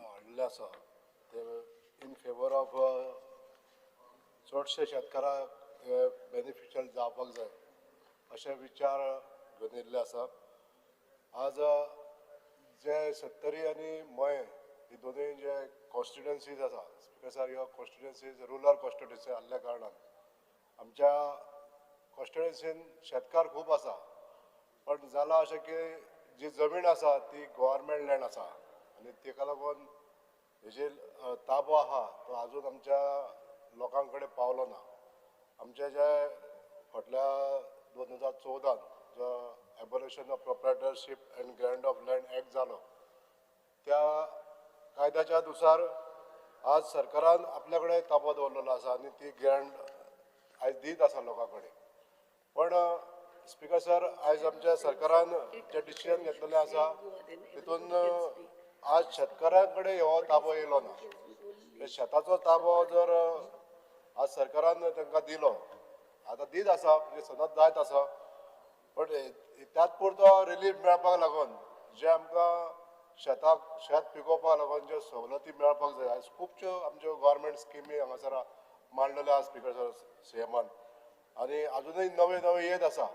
हाडलें आसा ते इन फेवर ऑफ चडशे शेतकारांक हे बेनिफिशियल जावपाक जाय अशे विचार घेवन येयल्ले आसा. आज जे सत्तरी आनी मयें ही दोनूय जे कॉन्स्टिट्युएन्सीज आसा, स्पिकर सर, ह्यो कॉन्स्टिट्युएन्सीज रुरल कॉन्स्टिट्युएन्सी आसल्या कारणान आमच्या कॉन्स्टिट्युएन्सीन शेतकार खूब आसा. पण जालां अशें की जी जमीन आसा ती गव्हर्मेंट लँड आसा आनी तेका लागून हेजेर ताबो आहा तो आजून आमच्या लोकां कडेन पावलो ना. आमचे जे फाटल्या 2014 जो abolition of proprietorship and grant of land act जालो त्या कायद्याच्या नुसार आज सरकारान आपल्या कडेन ताबो दवरलेलो आसा आनी ती ग्रँट आयज दीत आसा लोकां कडेन. पण स्पिकर सर, आयज आमच्या सरकारान जे डिसिजन घेतलेलें आसा तितून आज शेतकारां कडेन हो ताबो येयलो ना. शेताचो ताबो जर आज सरकारान तांकां दिलो, आतां दीत आसा, म्हणजे सदत जायत आसा, पण त्याच पुरतो रिलीफ मेळपाक लागून जे आमकां शेताक शेत पिकोवपाक लागून ज्यो सवलती मेळपाक जाय, आयज खुबश्यो आमच्यो गव्हर्मेंट स्किमी हांगासर मांडलेल्यो आसा स्पिकर सर सीएमान, आनी आजुनूय नवे नवे येत आसा,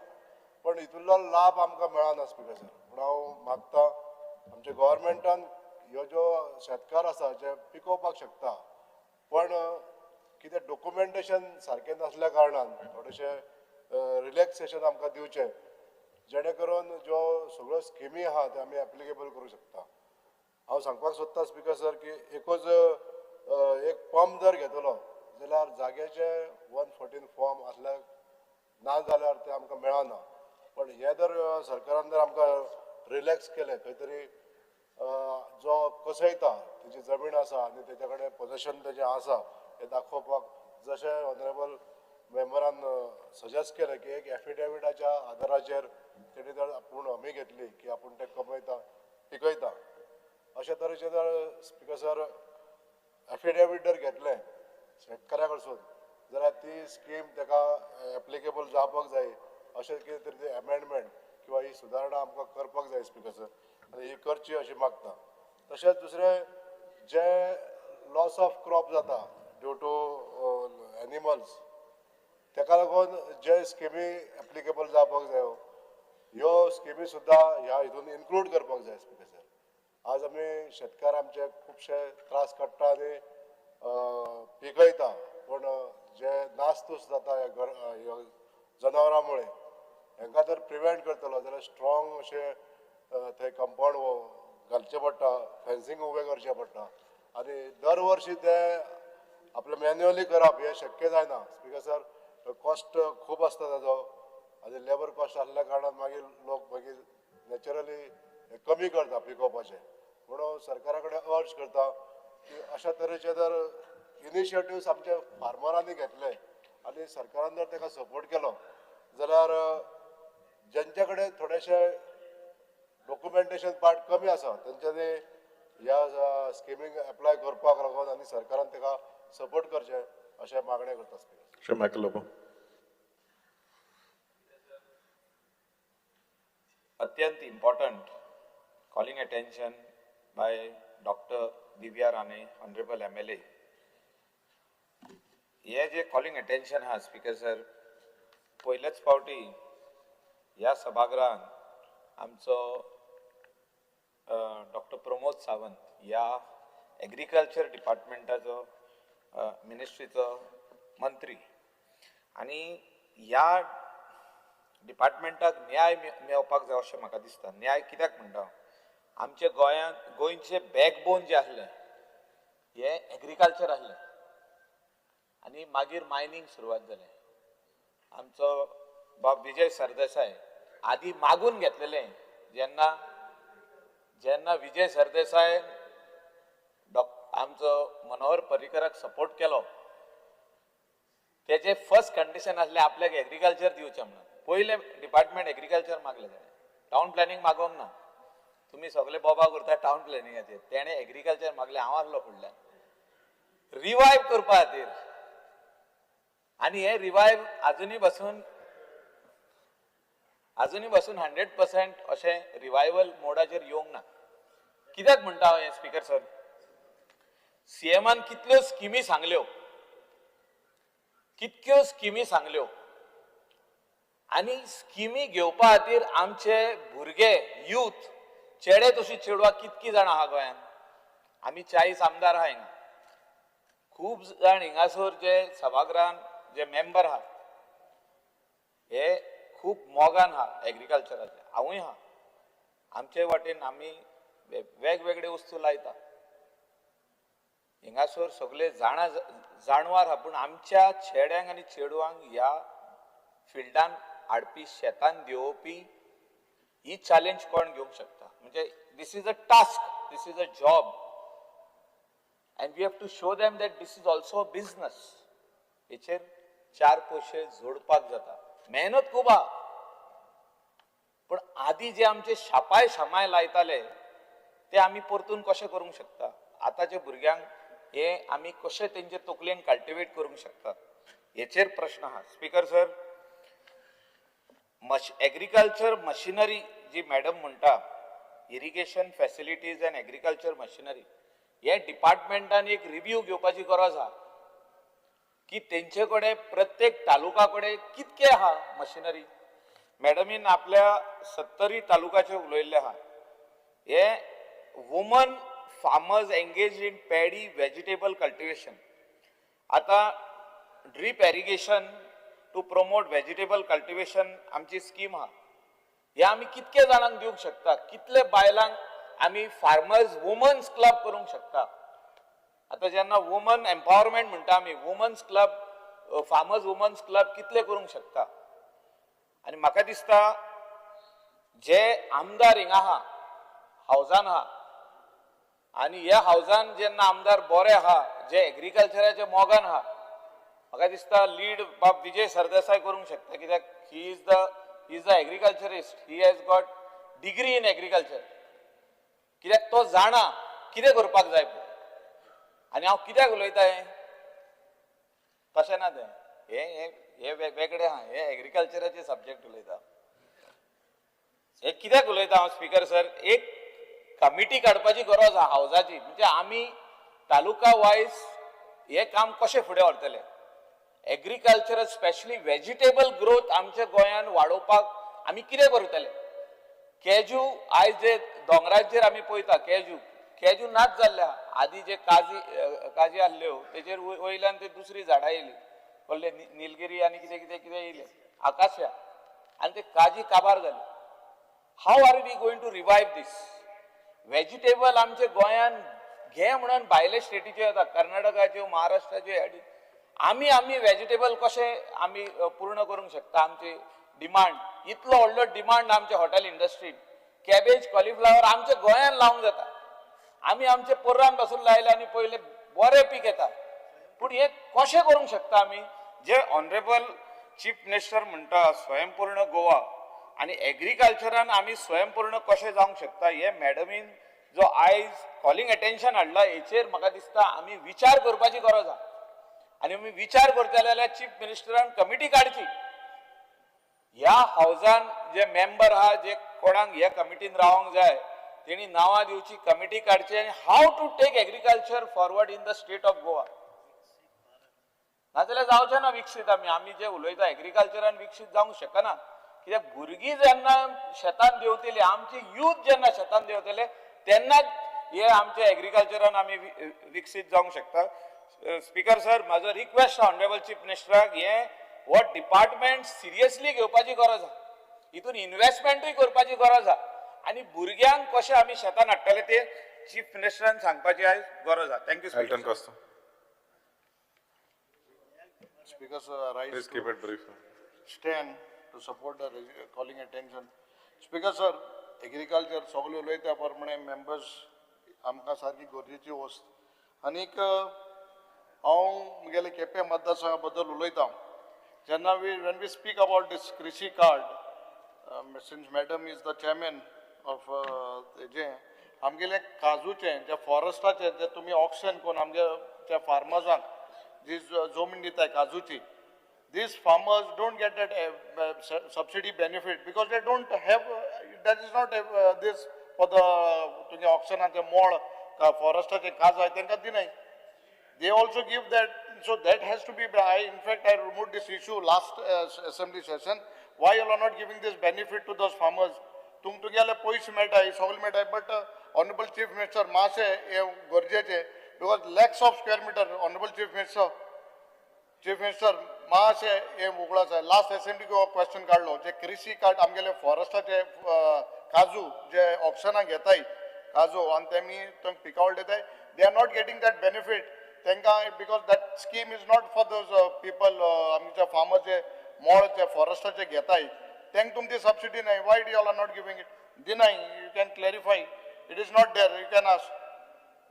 पण हितूंतलो लाभ आमकां मेळना स्पिकर सर. पूण हांव मागता आमच्या गव्हर्मेंटान ह्यो ज्यो शेतकार आसा जे पिकोवपाक शकता पण कितें डॉक्युमेंटेशन सारकें नासल्या कारणान थोडेशें रिलॅक्सेशन आमकां दिवचें, जेणे करून ज्यो सगळ्यो स्किमी आहा त्यो आमी एप्लिकेबल करूं शकता. हांव सांगपाक सोदता स्पीकर सर की एकूच एक पंप जर घेतलो जाल्यार जाग्याचे 114 फॉर्म आसल्यार ना जाल्यार ते आमकां मेळना. पण हें जर सरकारान जर आमकां रिलॅक्स केलें, खंय तरी जो कसयता तेजी जमीन आसा आनी तेच्या कडेन पोजेशन तेजें आसा हें दाखोवपाक, जशें ऑनरेबल मेंबरान सजेस्ट केलें की एक एफिडेविटाच्या आदाराचेर तेणी जर आपूण हमी घेतली की आपूण तें कमयता पिकयता, अशे तरेचें जर स्पीकर सर एफिडेवीट जर घेतलें शेतकाऱ्या कडसून जाल्यार ती स्कीम ताका एप्लिकेबल जावपाक जाय. अशें कितें तरी एमेंडमेंट किंवा ही सुदारणा आमकां करपाक जाय स्पीकर सर, आनी ही करची अशी मागता. तशेंच दुसरें जे लॉस ऑफ क्रॉप जाता ड्यू टू एनिमल्स, ताका लागून जे स्किमी एप्लिकेबल जावपाक जायो ह्यो स्किमी सुद्दां ह्या हितून इन्क्लूड करपाक जाय स्पीकर सर. आज आमी शेतकार आमचे खुबशे त्रास काडटा आनी पिकयता, पूण जे नासतूस जाता ह्या जनावरां मुळे हेंकां जर प्रिवेंट करतलो जाल्यार स्ट्रॉंग अशें थंय कंपावंड घालचें पडटा, फेन्सींग उबें करचें पडटा आनी दर वर्सी तें आपलें मॅन्युअली करप हें शक्य जायना स्पीकर सर. कॉस्ट खूब आसता ताजो आनी लेबर कॉस्ट आसल्या कारणान मागीर लोक मागीर नॅचरली कमी करता पिकोवपाचें. म्हणून सरकारा कडेन अर्ज करता की अशा तरेचे जर इनिशिएटिव्स आमच्या फार्मरांनी घेतले आनी सरकारान जर ताका सपोर्ट केलो जाल्यार जेंचे कडेन थोडेशे डॉक्युमेंटेशन पार्ट कमी आसा तेंच्यांनी ह्या स्किमींक एप्लाय करपाक लागून आनी सरकारान ताका सपोर्ट करचें अशें मागणें करता. श्री मायकल लोबो. अत्यंत important calling attention by doctor Divya Rane, honourable MLA. हे जे कॉलिंग अटेन्शन आहा स्पीकर सर, पयलेच फावटी ह्या सभागृहान आमचो डॉक्टर प्रमोद सावंत ह्या एग्रीकल्चर डिपार्टमेंटाचो मिनिस्ट्रीचो मंत्री आनी ह्या डिपार्टमेंटाक न्याय मेळपाक जाय अशें म्हाका दिसता. न्याय कित्याक म्हणटा, आमच्या गोंयांत गोंयचें बॅकबोन जें आसलें हें एग्रीकल्चर आसलें आनी मागीर मायनींग सुरवात जालें. आमचो बाब विजय सरदेसाय आदी मागून घेतलेलें, जेन्ना जेन्ना विजय सरदेसाय आमचो मनोहर पर्रीकराक सपोर्ट केलो, तेजे फर्स्ट कंडिशन आसलें आपल्याक एग्रीकल्चर दिवचें म्हणून. पयलें डिपार्टमेंट एग्रीकल्चर मागलें ताणें, टावन प्लॅनिंग मागोवंक ना. तुमी सगळे बोबा करता टावन प्लॅनिंगाचेर, तेणें एग्रीकल्चर मागलें, हांव आसलो फुडल्यान रिवायव करपा खातीर. आनी हें रिवायव आजुनूय बसून 100% अशें रिवायवल मोडाचेर येवंक ना. कित्याक म्हणटा हांव हें स्पीकर सर, सीएमान कितल्यो स्किमी सांगल्यो, कितक्यो स्किमी सांगल्यो आनी स्किमी घेवपा खातीर आमचे भुरगे यूथ चेडे तशी चेडवां कितकी जाणां आहा गोंयांत. आमी 40 आमदार आहा हिंगा, खूब जाण हिंगासर जे सभागृहान जे मेंबर आहा हे खूब मोगान आहा एग्रीकल्चराचे, हांवूय आहा. आमचे वाटेन आमी वेगवेगळे वस्तू लायता हिंगासर सगळे जाणा जाणवार आहा, पूण आमच्या चेड्यांक आनी चेडवांक ह्या फिल्डान हाडपी, शेतान देंवोवपी ही चॅलेंज कोण घेवंक शकता? म्हणजे this is a task, this is a job and we have to show them that this is also a business. हेचेर 4 पयशे जोडपाक जाता, मेहनत खूब आहा, पूण आदी जे आमचे शापाय शामाय लायताले ते आमी परतून कशें करूंक शकता? आतांच्या भुरग्यांक हे आमी कशें तेंचे तकलेन कल्टिवेट करूंक शकता हेचेर प्रश्न आहा. स्पीकर सर, एग्रीकल्चर मशिनरी जी मॅडम म्हणटा, irrigation facilities and agriculture machinery, हे डिपार्टमेंटान एक रिव्यू घेवपाची गरज आहा की तेंचे कडेन प्रत्येक तालुका कडेन कितके आहा मशिनरी. मॅडमीन आपल्या 70 तालुकाचेर उलयल्लें आहा. हे woman farmers engage in paddy vegetable cultivation, आतां Drip irrigation to promote vegetable cultivation आमची स्कीम आहा. हे आमी कितके जाणांक दिवंक शकता, कितले बायलांक आमी फार्मर्स वुमन्स क्लब करूंक शकता. आतां जेन्ना वुमन एम्पावरमेंट म्हणटा आमी, women's club, farmers women's club कितले करूंक शकता. आनी म्हाका दिसता जे आमदार हिंगा आहा, हावजान आहा, आनी ह्या हावजान जेन्ना आमदार बरे आहा, जे एग्रीकल्चराचे मोगान आहा, म्हाका दिसता लीड बाब विजय सरदेसाय करूंक शकता. कित्याक he is the agriculturist, he has got degree in agriculture. कित्याक तो जाणा कितें करपाक जाय. आनी हांव कित्याक उलयता हें, तशें ना तें, हें हें वेगळें आहा, हें एग्रीकल्चराचे सब्जेक्ट उलयता. हें कित्याक उलयता हांव स्पीकर सर, एक कमिटी काडपाची गरज आहा हावजाची. म्हणजे आमी तालुका वायज हें काम कशें फुडें व्हरतले, एग्रीकल्चर स्पेशली वेजिटेबल ग्रोथ आमच्या गोंयान वाडोवपाक आमी कितें करतले. केजू आयज जे दोंगराचेर आमी पळयता, केजू केजू नाच जाल्ले आहा. आदी जे काजी काजी आहल्यो तेजेर वयल्यान ते दुसरी झाडां येयली, कसले निलगिरी आनी कितें कितें कितें येयले, आकाशा, आनी ते काजी काबार जाले. How are we going to revive this vegetable? आमच्या गोंयान घे म्हणून भायले स्टेटीच्यो येता, कर्नाटकाच्यो, महाराष्ट्राच्यो. आमी आमी वेजिटेबल कशें आमी पूर्ण करूंक शकता आमची डिमांड. इतलो व्हडलो डिमांड आमच्या हॉटेल इंडस्ट्रीन. कॅबेज, कॉलिफ्लावर आमच्या गोंयान लावंक जाता. आमी आमचे पोर्रान पासून लायले आनी पयले बरें पीक येता. पूण हें कशें करूंक शकता आमी? जे ऑनरेबल चीफ मिनिस्टर म्हणटा स्वयंपूर्ण गोवा, आनी एग्रीकल्चरान आमी स्वयंपूर्ण कशें जावंक शकता, हे मॅडमीन जो आयज कॉलिंग अटेन्शन हाडला हेचेर म्हाका दिसता आमी विचार करपाची गरज आहा. आनी आमी विचार करतले जाल्यार चीफ मिनिस्टरान कमिटी काडची. ह्या हावजान जे मेंबर आहा, जे कोणाक ह्या कमिटीन रावंक जाय तेणी नांवां दिवची, कमिटी काडची आनी how to take agriculture forward in the state of Goa. नाजाल्यार जावचें ना विकसीत. आमी आमी जे उलयता एग्रीकल्चरान विकसीत जावंक शकना. कित्याक भुरगीं जेन्ना शेतान देंवतली, आमची यूथ जेन्ना शेतान देंवतले तेन्नाच हे आमचे एग्रीकल्चरान आमी विकसीत जावंक शकता. स्पीकर सर, म्हाजो रिक्वेस्ट ऑनरेबल चीफ मिनिस्टराक, हें हो डिपार्टमेंट सिरियसली घेवपाची गरज आहा, हितून इन्वेस्टमेंटूय करपाची गरज आहा, आनी भुरग्यांक कशें आमी शेतान हाडटले ते चीफ मिनिस्टरान सांगपाची आयज गरज आहा. Thank you. Elton Costa. Speaker sir, rise Please keep it brief. Stand to support the calling attention. Speaker sir, agriculture सगळे उलयता प्रमाणे मेंबर्स आमकां सारकी गरजेची वस्त. आनीक हांव म्हगेले केपें मतदारसंघा बद्दल उलयता. जेन्ना we when we speak about this Krishi card, since madam is the chairman of हेजें आमगेलें काजूचें जे फॉरेस्टाचें जे तुमी ऑक्शन करून आमगे त्या फार्मर्सांक जी जमीन दिताय काजूची, these farmers don't get that subsidy benefit because they don't have, that is not this for the तुमगे ऑक्शनाचें मोळ फॉरेस्टाचें काजू आहाय तेंकां दिनाय. They also give that, so that has to be, in fact I removed this issue last assembly session. Why you are not giving this benefit to those farmers? तुमगेले पयशे मेळटाय, सगळे मेळटाय, but honourable chief minister मातशें हें गरजेचें because lakhs of square meter. Honourable chief minister, chief minister मातशें हें उगडास जाय. लास्ट एसेंब्लीक हो क्वेश्चन काडलो जे कृषी कार्ड आमगेले फॉरेस्टाचे काजू जे ऑक्शनाक घेताय काजू आनी तेमी तांकां पिकावळ दिताय, they are not getting that benefit तांकां because that scheme is not for those people. आमच्या फार्मर्स जे मोळ जे फॉरेस्टाचे घेताय तांकां तुमची सबसिडी नाही. Why you all are not giving it? दिनाय. You can clarify, it is not there, you can ask.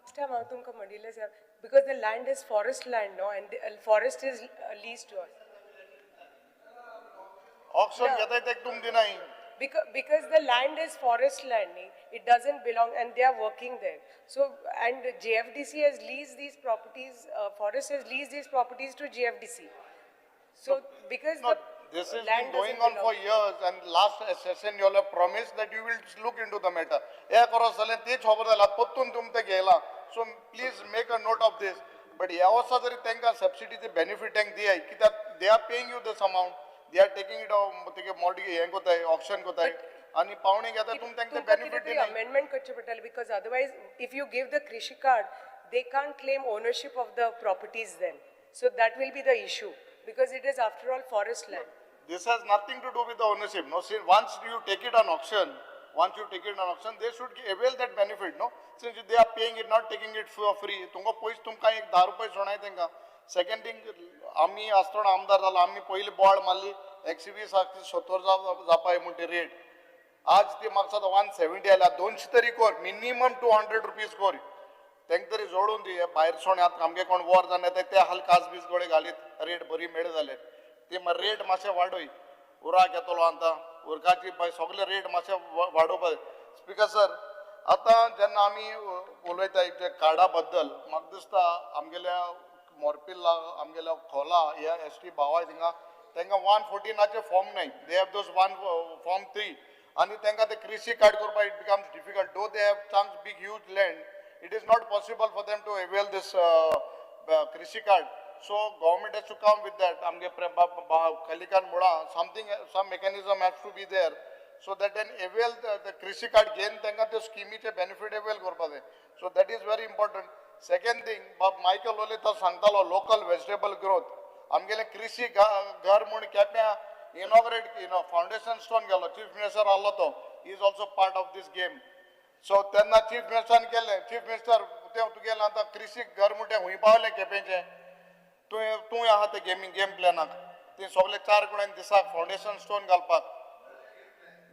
Last time हांव तुमकां म्हणिल्लें sir, because the land is forest land, no, and the forest is leased to us. Auction घेताय ते तुम दिनाय. Because the land is forest land, it doesn't belong, and they are working there. So, and JFDC has leased these properties, forest has leased these properties to JFDC. So, because no, the this has land been going doesn't on for belong. years, and last session you all have promised that you will look into the matter. हे करत जाल्यार तेच खबर जाल्यार परतून तुमी तें घेयला. So please make a note of this. But ह्या वर्सा जरी तांकां सबसिडीचे बेनिफीट तांकां दियाय, कित्याक they are paying you this amount, they are taking it तुगे मॉर्टगेज हें कोताय, ऑक्शन कोताय आनी पावणी घेता, तुमी तांकां तुमकां बेनिफीट कितें तरी दिनाय. अमेंडमेंट करचें पडटलें because otherwise if you give the Krishi card, they can't claim ownership of the properties then. So that will be the issue because it is after all forest land. This has nothing to do with the ownership. No, see, once you take it on auction, they should avail that benefit, no? Since they are paying it, not taking it for free. तुमका पैसे तुमका एक 10 रुपये सोणाय तेंका. Second thing, आमी आसतना आमदार जाला, आमी पयली बोवाळ मारली 120 70 जापाय म्हणटे रेट. आज ती म्हाका दिसता 170 आयल्या, 200 तरी कर, मिनिमम 200 रुपीज कर. तेंका तरी जोडून दी. भायर सोण आतां आमगे कोण वॉर जावन येता ते हाल कास बीस गोळे घालीत रेट बरी मेळ जाले ते रेट मातशे वाडय. उराक येतलो आतां उरकाची सगळे रेट मातशे वाडोवपा. स्पीकर सर, आतां जेन्ना आमी उलयता ते कार्डा बद्दल म्हाका दिसता आमगेल्या मोरपिल्ला आमगेल्या खोला ह्या एस टी भावा थिंगा तांकां 114 फॉर्म नाय. They have those 1 form 3 आनी तांकां ते कृषी कार्ड करपाक it becomes difficult. Though they have chance big huge land, it is not possible for them to avail this Krishi card. So government has to come with that. आमगे कलिकान मुळा something, some mechanism has to be there so that then avail the Krishi card घेवन तांकां त्यो स्किमीचे benefit avail करपा जाय. So that is very important. Second thing, बाब Michael उलयता सांगतालो लोकल वेजिटेबल ग्रोथ. आमगेलें कृषी घर म्हूण केप्यां इनॉग्रेट फावंडेशन स्टोन गेलो, चीफ मिनिस्टर आहलो तो, is also part of this game. So तेन्ना चीफ मिनिस्टरान केलें. चीफ मिनिस्टर तें तुगेलें आतां कृषी घर म्हणटे हुंय पावलें केपेंचें? तूं आहा ते गेम प्लॅनाक ती सगळे 4 कडेन दिसाक फावंडेशन स्टोन घालपाक.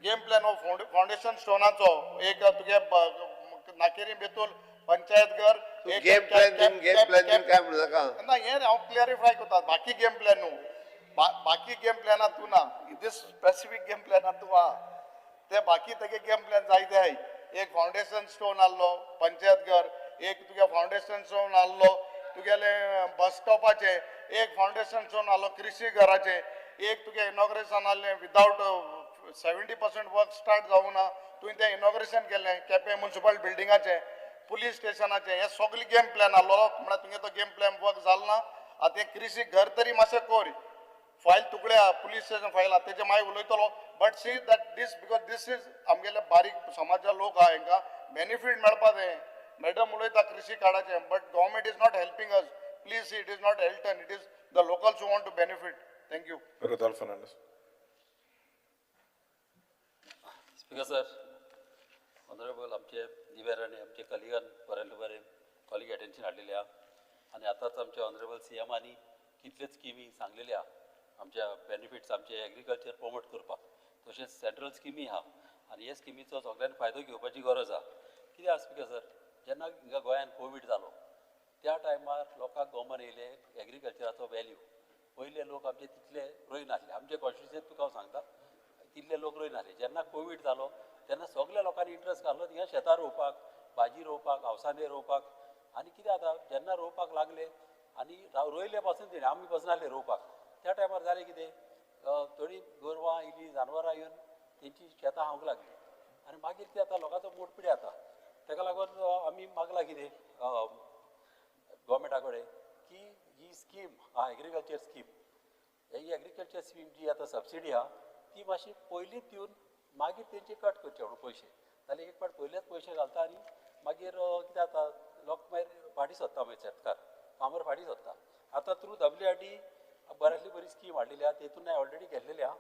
गेम प्लॅन हो फावंडेशन स्टोनाचो एक तुगे नाकेरी बेतूल पंचायत घर. गेम प्लॅन काय म्हणू नाका ना, हें हांव क्लॅरिफाय करता. बाकी गेम प्लॅन न्हू, बाकी गेम प्लॅनात तूं ना, दीस स्पेसिफीक गेम प्लॅनात तूं आहा. ते बाकी तेगे गेम प्लॅन जायते आहाय. एक फावंडेशन स्टोन आहलो पंचायत घर, एक तुगे फावंडेशन स्टोन आहलो तुगेले बस स्टॉपाचे, एक फावंडेशन स्टोन आहलो कृषी घराचे, एक तुगे इनॉग्रेशन आहलें विदावट 70% वर्क स्टार्ट जावूं ना तुवें तें इनॉग्रेशन केलें केपें म्युनिसिपल बिल्डिंगाचें, पुलीस स्टेशनाचें. हे सगळे गेम प्लॅन आहलो म्हळ्यार तुगे तो गेम प्लॅन वर्क जालो ना. आतां हें कृषी घर तरी मातशें कर. फायल तुकडे आहा, पुलीस स्टेशन फायल आहा, तेजे मागीर उलयतलो. But see that this because this is आमगेले बारीक समाजा लोक आहा, हेंकां बेनिफीट मेळपा जाय. मॅडम उलयता कृषी कार्डाचें, but government is not helping us. Please, it is not Elton, it is the locals who want to benefit. Thank you. Rodolfo Fernandes. Speaker sir, honourable आमचे दिवेर आनी आमचे कलिगान बरें बरें कॉलिंग अटेन्शन हाडलेलें आहा आनी आतांच आमचे ऑनरेबल सी एमांनी कितल्योच स्किमी सांगलेल्यो आहा आमच्या बेनिफिट्स आमचे एग्रीकल्चर प्रमोट करपाक. तशेंच सेंट्रल स्किमी आहा आनी हे स्किमीचो सगळ्यांनी फायदो घेवपाची गरज आहा. कितें आहा स्पीकर सर, जेन्ना हिंगा गोंयांत कोवीड जालो त्या टायमार लोकांक गमन येयलें एग्रीकल्चराचो वेल्यू. पयले लोक आमचे तितले रोयनासले, आमचे कॉन्स्टिट्युन्सींत तुका हांव सांगता तितले लोक रोयनासले. जेन्ना कोवीड जालो तेन्ना सगल्या लोकांनी इंट्रस्ट घालो थिंगा शेतां रोवपाक, भाजी रोवपाक, हावसाने रोवपाक. आनी कितें जाता जेन्ना रोवपाक लागले आनी रोयले पासून तेणी आमी पासून आहले रोवपाक. त्या टायमार जालें कितें, थोडीं गोरवां इल्लीं जानवरां येवन तेंची शेतां खावंक लागलीं आनी मागीर कितें जाता लोकांचो मूड पिड्यार जाता. ताका लागून आमी मागलां कितें गोवोरमेंटा कडेन की ही स्कीम आहा एग्रीकल्चर स्कीम, ही एग्रीकल्चर स्कीम जी आतां सबसिडी आहा ती मातशी पयलींच दिवन मागीर तेंचे कट करचे म्हणून पयशे. जाल्यार एक फावट पयलेच पयशे घालता आनी मागीर कितें जाता लोक मागीर फाटीं सोदता, मागीर शेतकार फार्मर फाटीं सोदता. आतां थ्रू WRD बऱ्यांतली बरी स्कीम हाडलेली आहा, तेतून ऑलरेडी गेल्लेली आहा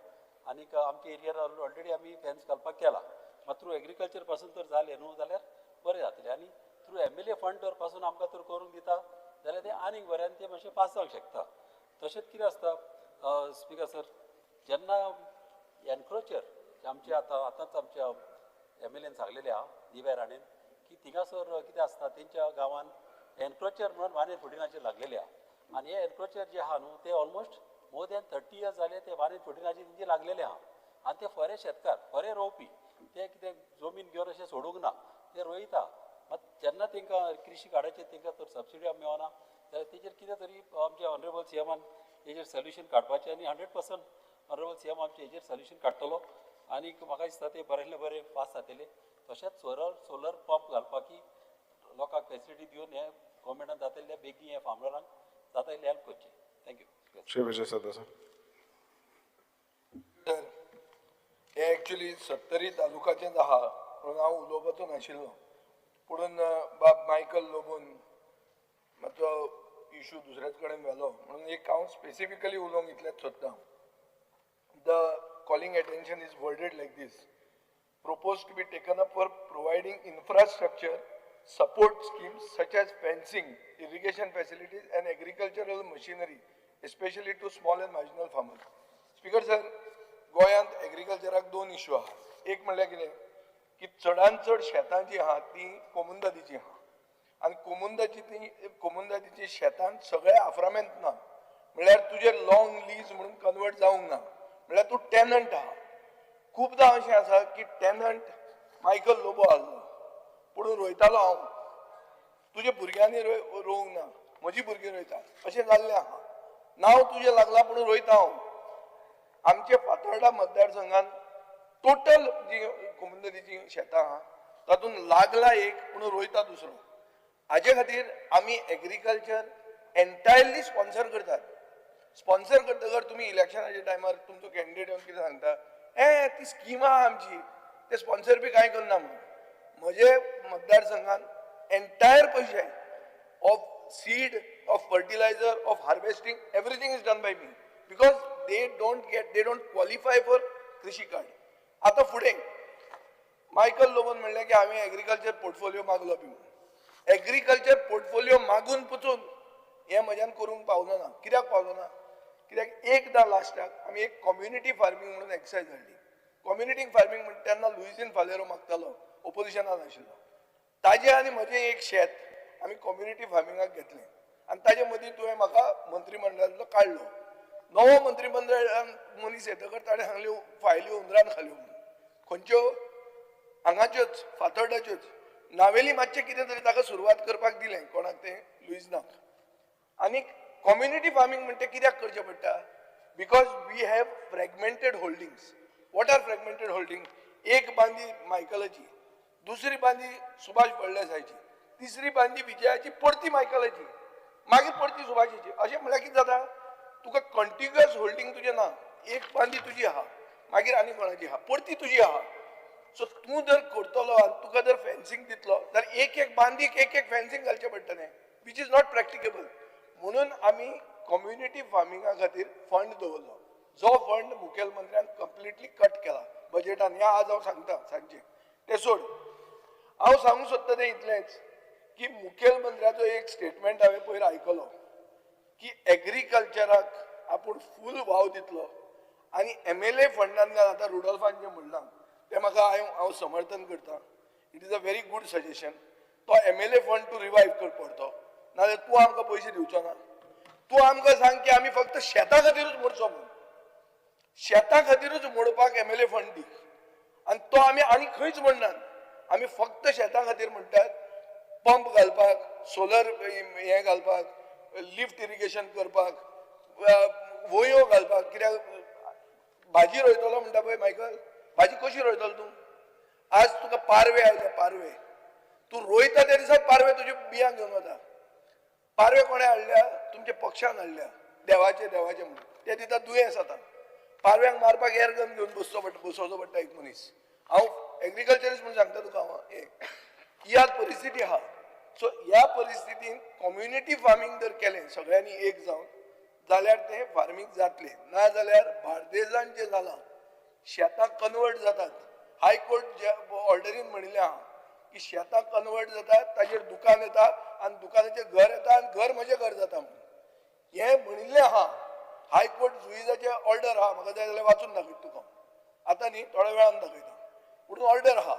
आनीक आमच्या एरियार ऑलरेडी आमी फेन्स घालपाक केला. मात थ्रू एग्रीकल्चर पासून तर जालें न्हू जाल्यार बरें जातलें. आनी थ्रू MLA fund तर पासून आमकां तर करूंक दिता जाल्यार तें आनीक बरें आनी तें मातशें पास जावंक शकता. तशेंच कितें आसता स्पीकर सर, जेन्ना एनक्रोचर आमचे आतां आतांच आमच्या MLAन सांगलेलें आहा दिव्या राणेन की थिंगासर कितें आसता तेंच्या गांवान एनक्रोचर म्हणून 114 लागलेले आहा आनी हे एनक्रोचर जे आहा न्हू ते ऑलमोस्ट मोर दॅन 30 इयर्स जाले ते 114 तेंचे लागलेले आहा. आनी ते फरे शेतकार, फरे रोवपी, ते कितें जमीन घेवन अशें सोडूंक ना, ते रोयता. मात जेन्ना तांकां कृषी कार्डाचेर तांकां तर सबसिडी मेळना जाल्यार तेजेर कितें तरी आमच्या ऑनरेबल CMान हेजेर सोल्युशन काडपाचें आनी 100% ऑनरेबल CM आमचे हेजेर सोल्युशन काडटलो आनी म्हाका दिसता ते बरें बरें पास जातले. तशेंच सोलर पंप घालपाकी लोकांक फेसिलिटी दिवन हे गोवोरमेंटान जाता बेगीन हे फार्मरांक जाता इतलें हेल्प करचें. Thank you. Shri Vijay Sardesai. हें एक्चुली सत्तरी तालुकाचेंच आहा म्हणून हांव उलोवपाचो नाशिल्लो, पुणून बाब मायकल लोबोन मातसो इशू दुसऱ्याच कडेन व्हेलो म्हणून एक हांव स्पेसिफिकली उलोवंक इतलेंच सोदता. The calling attention is worded like this: propose to be taken up for providing infrastructure support schemes such as fencing, irrigation facilities and agricultural machinery, especially to small and marginal farmers. Speaker sir, गोंयांत एग्रीकल्चराक दोन issue आहा. एक म्हणल्यार कितें की चडान चड शेतां जी आहा ती कोमुंदादीची आहा आनी कोमुंदादीची शेतां सगळे आफ्रामेंत ना, म्हणल्यार तुजें लॉंग लीज म्हणून कन्वर्ट जावंक ना, म्हणल्यार तूं टेनंट आहा. खुबदां अशें आसा की टेनंट मायकल लोबो आहलो पूण रोयतालो हांव, तुज्या भुरग्यांनी रोवंक ना, म्हजी भुरगीं रोयता अशें जाल्लें आहा. नांव तुजें लागलां पूण रोयता हांव. आमचे फातोर्डा मतदारसंघान टोटल जी कोमुंदादीची शेतां आहा तातूंत लागला एक पूण रोयता दुसरो. हाजे खातीर आमी एग्रीकल्चर एन्टायरली स्पॉन्सर करतात. स्पॉन्सर करतकर तुमी इलेक्शनाच्या टायमार तुमचो कॅन्डिडेट येवन कितें सांगता, ए ती स्कीम आहा आमची, ते स्पॉन्सर बी कांय करना म्हणून. म्हजे मतदारसंघान एन्टायर पयशे of seed, of fertilizer, of harvesting, everything is done by me because they don't qualify for Krishi card. आतां फुडें मायकल लोबोन म्हणलें की हांवें एग्रीकल्चर पोर्टफोलियो मागलो बी म्हणून. एग्रीकल्चर पोर्टफोलियो मागून पसून हें म्हज्यान करूंक पावलो ना. कित्याक पावलो ना? कित्याक एकदां लास्टाक आमी एक कम्युनिटी फार्मींग म्हणून एक्सरसायज हाडली. कम्युनिटी फार्मींग म्हणटा तेन्ना लुईझीन फालेरो मागतालो, ओपोजिशनान आशिल्लो. ताजें आनी म्हजें एक शेत आमी कम्युनिटी फार्मिंगाक घेतलें आनी ताजे मदीं तुवें म्हाका मंत्रीमंडळांतलो काडलो. नवो मंत्रीमंडळान मनीस येतकर ताणें सांगल्यो फायली हुंदरान खाल्यो म्हणून. खंयच्यो? हांगाच्योच, फातोर्डाच्योच. नावेली मातशें कितें तरी ताका सुरवात करपाक दिलें, कोणाक तें, लुईझनाक. आनी कम्युनिटी फार्मींग म्हणटा कित्याक करचें पडटा? Because we have fragmented holdings. What are fragmented holding? एक बांदी मायकलाची, दुसरी बांदी सुभाष फळदेसायची, तिसरी बांदी विजयाची, परती मायकलाची, मागीर परती सुभाषाची. अशें म्हणल्यार कितें जाता, तुका कंटिन्युअस होल्डींग तुजें ना. एक बांदी तुजी आहा, मागीर आनी कोणाची आहा, परती तुजी आहा. सो तूं जर करतलो आनी तुका जर फेन्सिंग दितलो जाल्यार एक एक बांदीक एक एक फेन्सिंग घालचें पडटलें, which is not practicable. म्हणून आमी कम्युनिटी फार्मिंगा खातीर फंड दवरलो, जो फंड मुखेलमंत्र्यान कंप्लिटली कट केला बजेटान. ह्या आज हांव सांगता सांजचे तें सोड. हांव सांगूंक सोदता तें इतलेंच की मुखेलमंत्र्याचो एक स्टेटमेंट हांवें पयर आयकलो की एग्रीकल्चराक आपूण फूल वाव दितलो आनी MLA फंडांतल्यान आतां रुडोल्फान जें म्हणलां तें म्हाका हांव समर्थन करता. It is a very good suggestion. तो MLA fund to revive कर पडतो, नाजाल्यार तूं आमकां पयशे दिवचो ना. तूं आमकां सांग की आमी फक्त शेता खातीरूच मोडचो म्हणून, शेता खातीरूच मोडपाक MLA fund दी आनी तो आमी आनी खंयच म्हणनात. आमी फक्त शेता खातीर म्हणटात, पंप घालपाक, सोलर हें घालपाक, लिफ्ट इरिगेशन करपाक, वयो घालपाक. कित्याक भाजी रोयतलो म्हणटा पळय मायकल, भाजी कशी रोयतलो तूं? आज तुका पारवे आयले, पारवे तूं रोयता त्या दिसा पारवे तुजे बियांक घेवन वता. पारवे कोणें हाडल्या? तुमच्या पक्षान हाडल्या, देवाचे देवाचे म्हणून. ते दिता दुयेंस आतां पारव्यांक मारपाक एअरगन घेवन बसोवचो पडटा एक मनीस. हांव एग्रीकल्चरिस्ट म्हणून सांगता तुका हांव, ही आज परिस्थिती आहा. सो ह्या परिस्थितीन कम्युनिटी फार्मींग जर केलें सगळ्यांनी एक जावन जाल्यार तें फार्मींग जातलें. ना जाल्यार बार्देजान जें जालां, शेतां कन्वर्ट जातात. हायकोर्ट जे ऑर्डरीन म्हणिल्लें आहा की शेतां कन्वर्ट जातात, ताजेर दुकान येता आनी दुकानाचें घर येता आनी घर म्हजें घर जाता म्हणून हें म्हणिल्लें आहा. हायकोर्ट जुईजाचें ऑर्डर आहा, म्हाका जाय जाल्यार वाचून दाखयता तुका, आतां न्ही थोड्या वेळान दाखयता, पूण ऑर्डर आहा.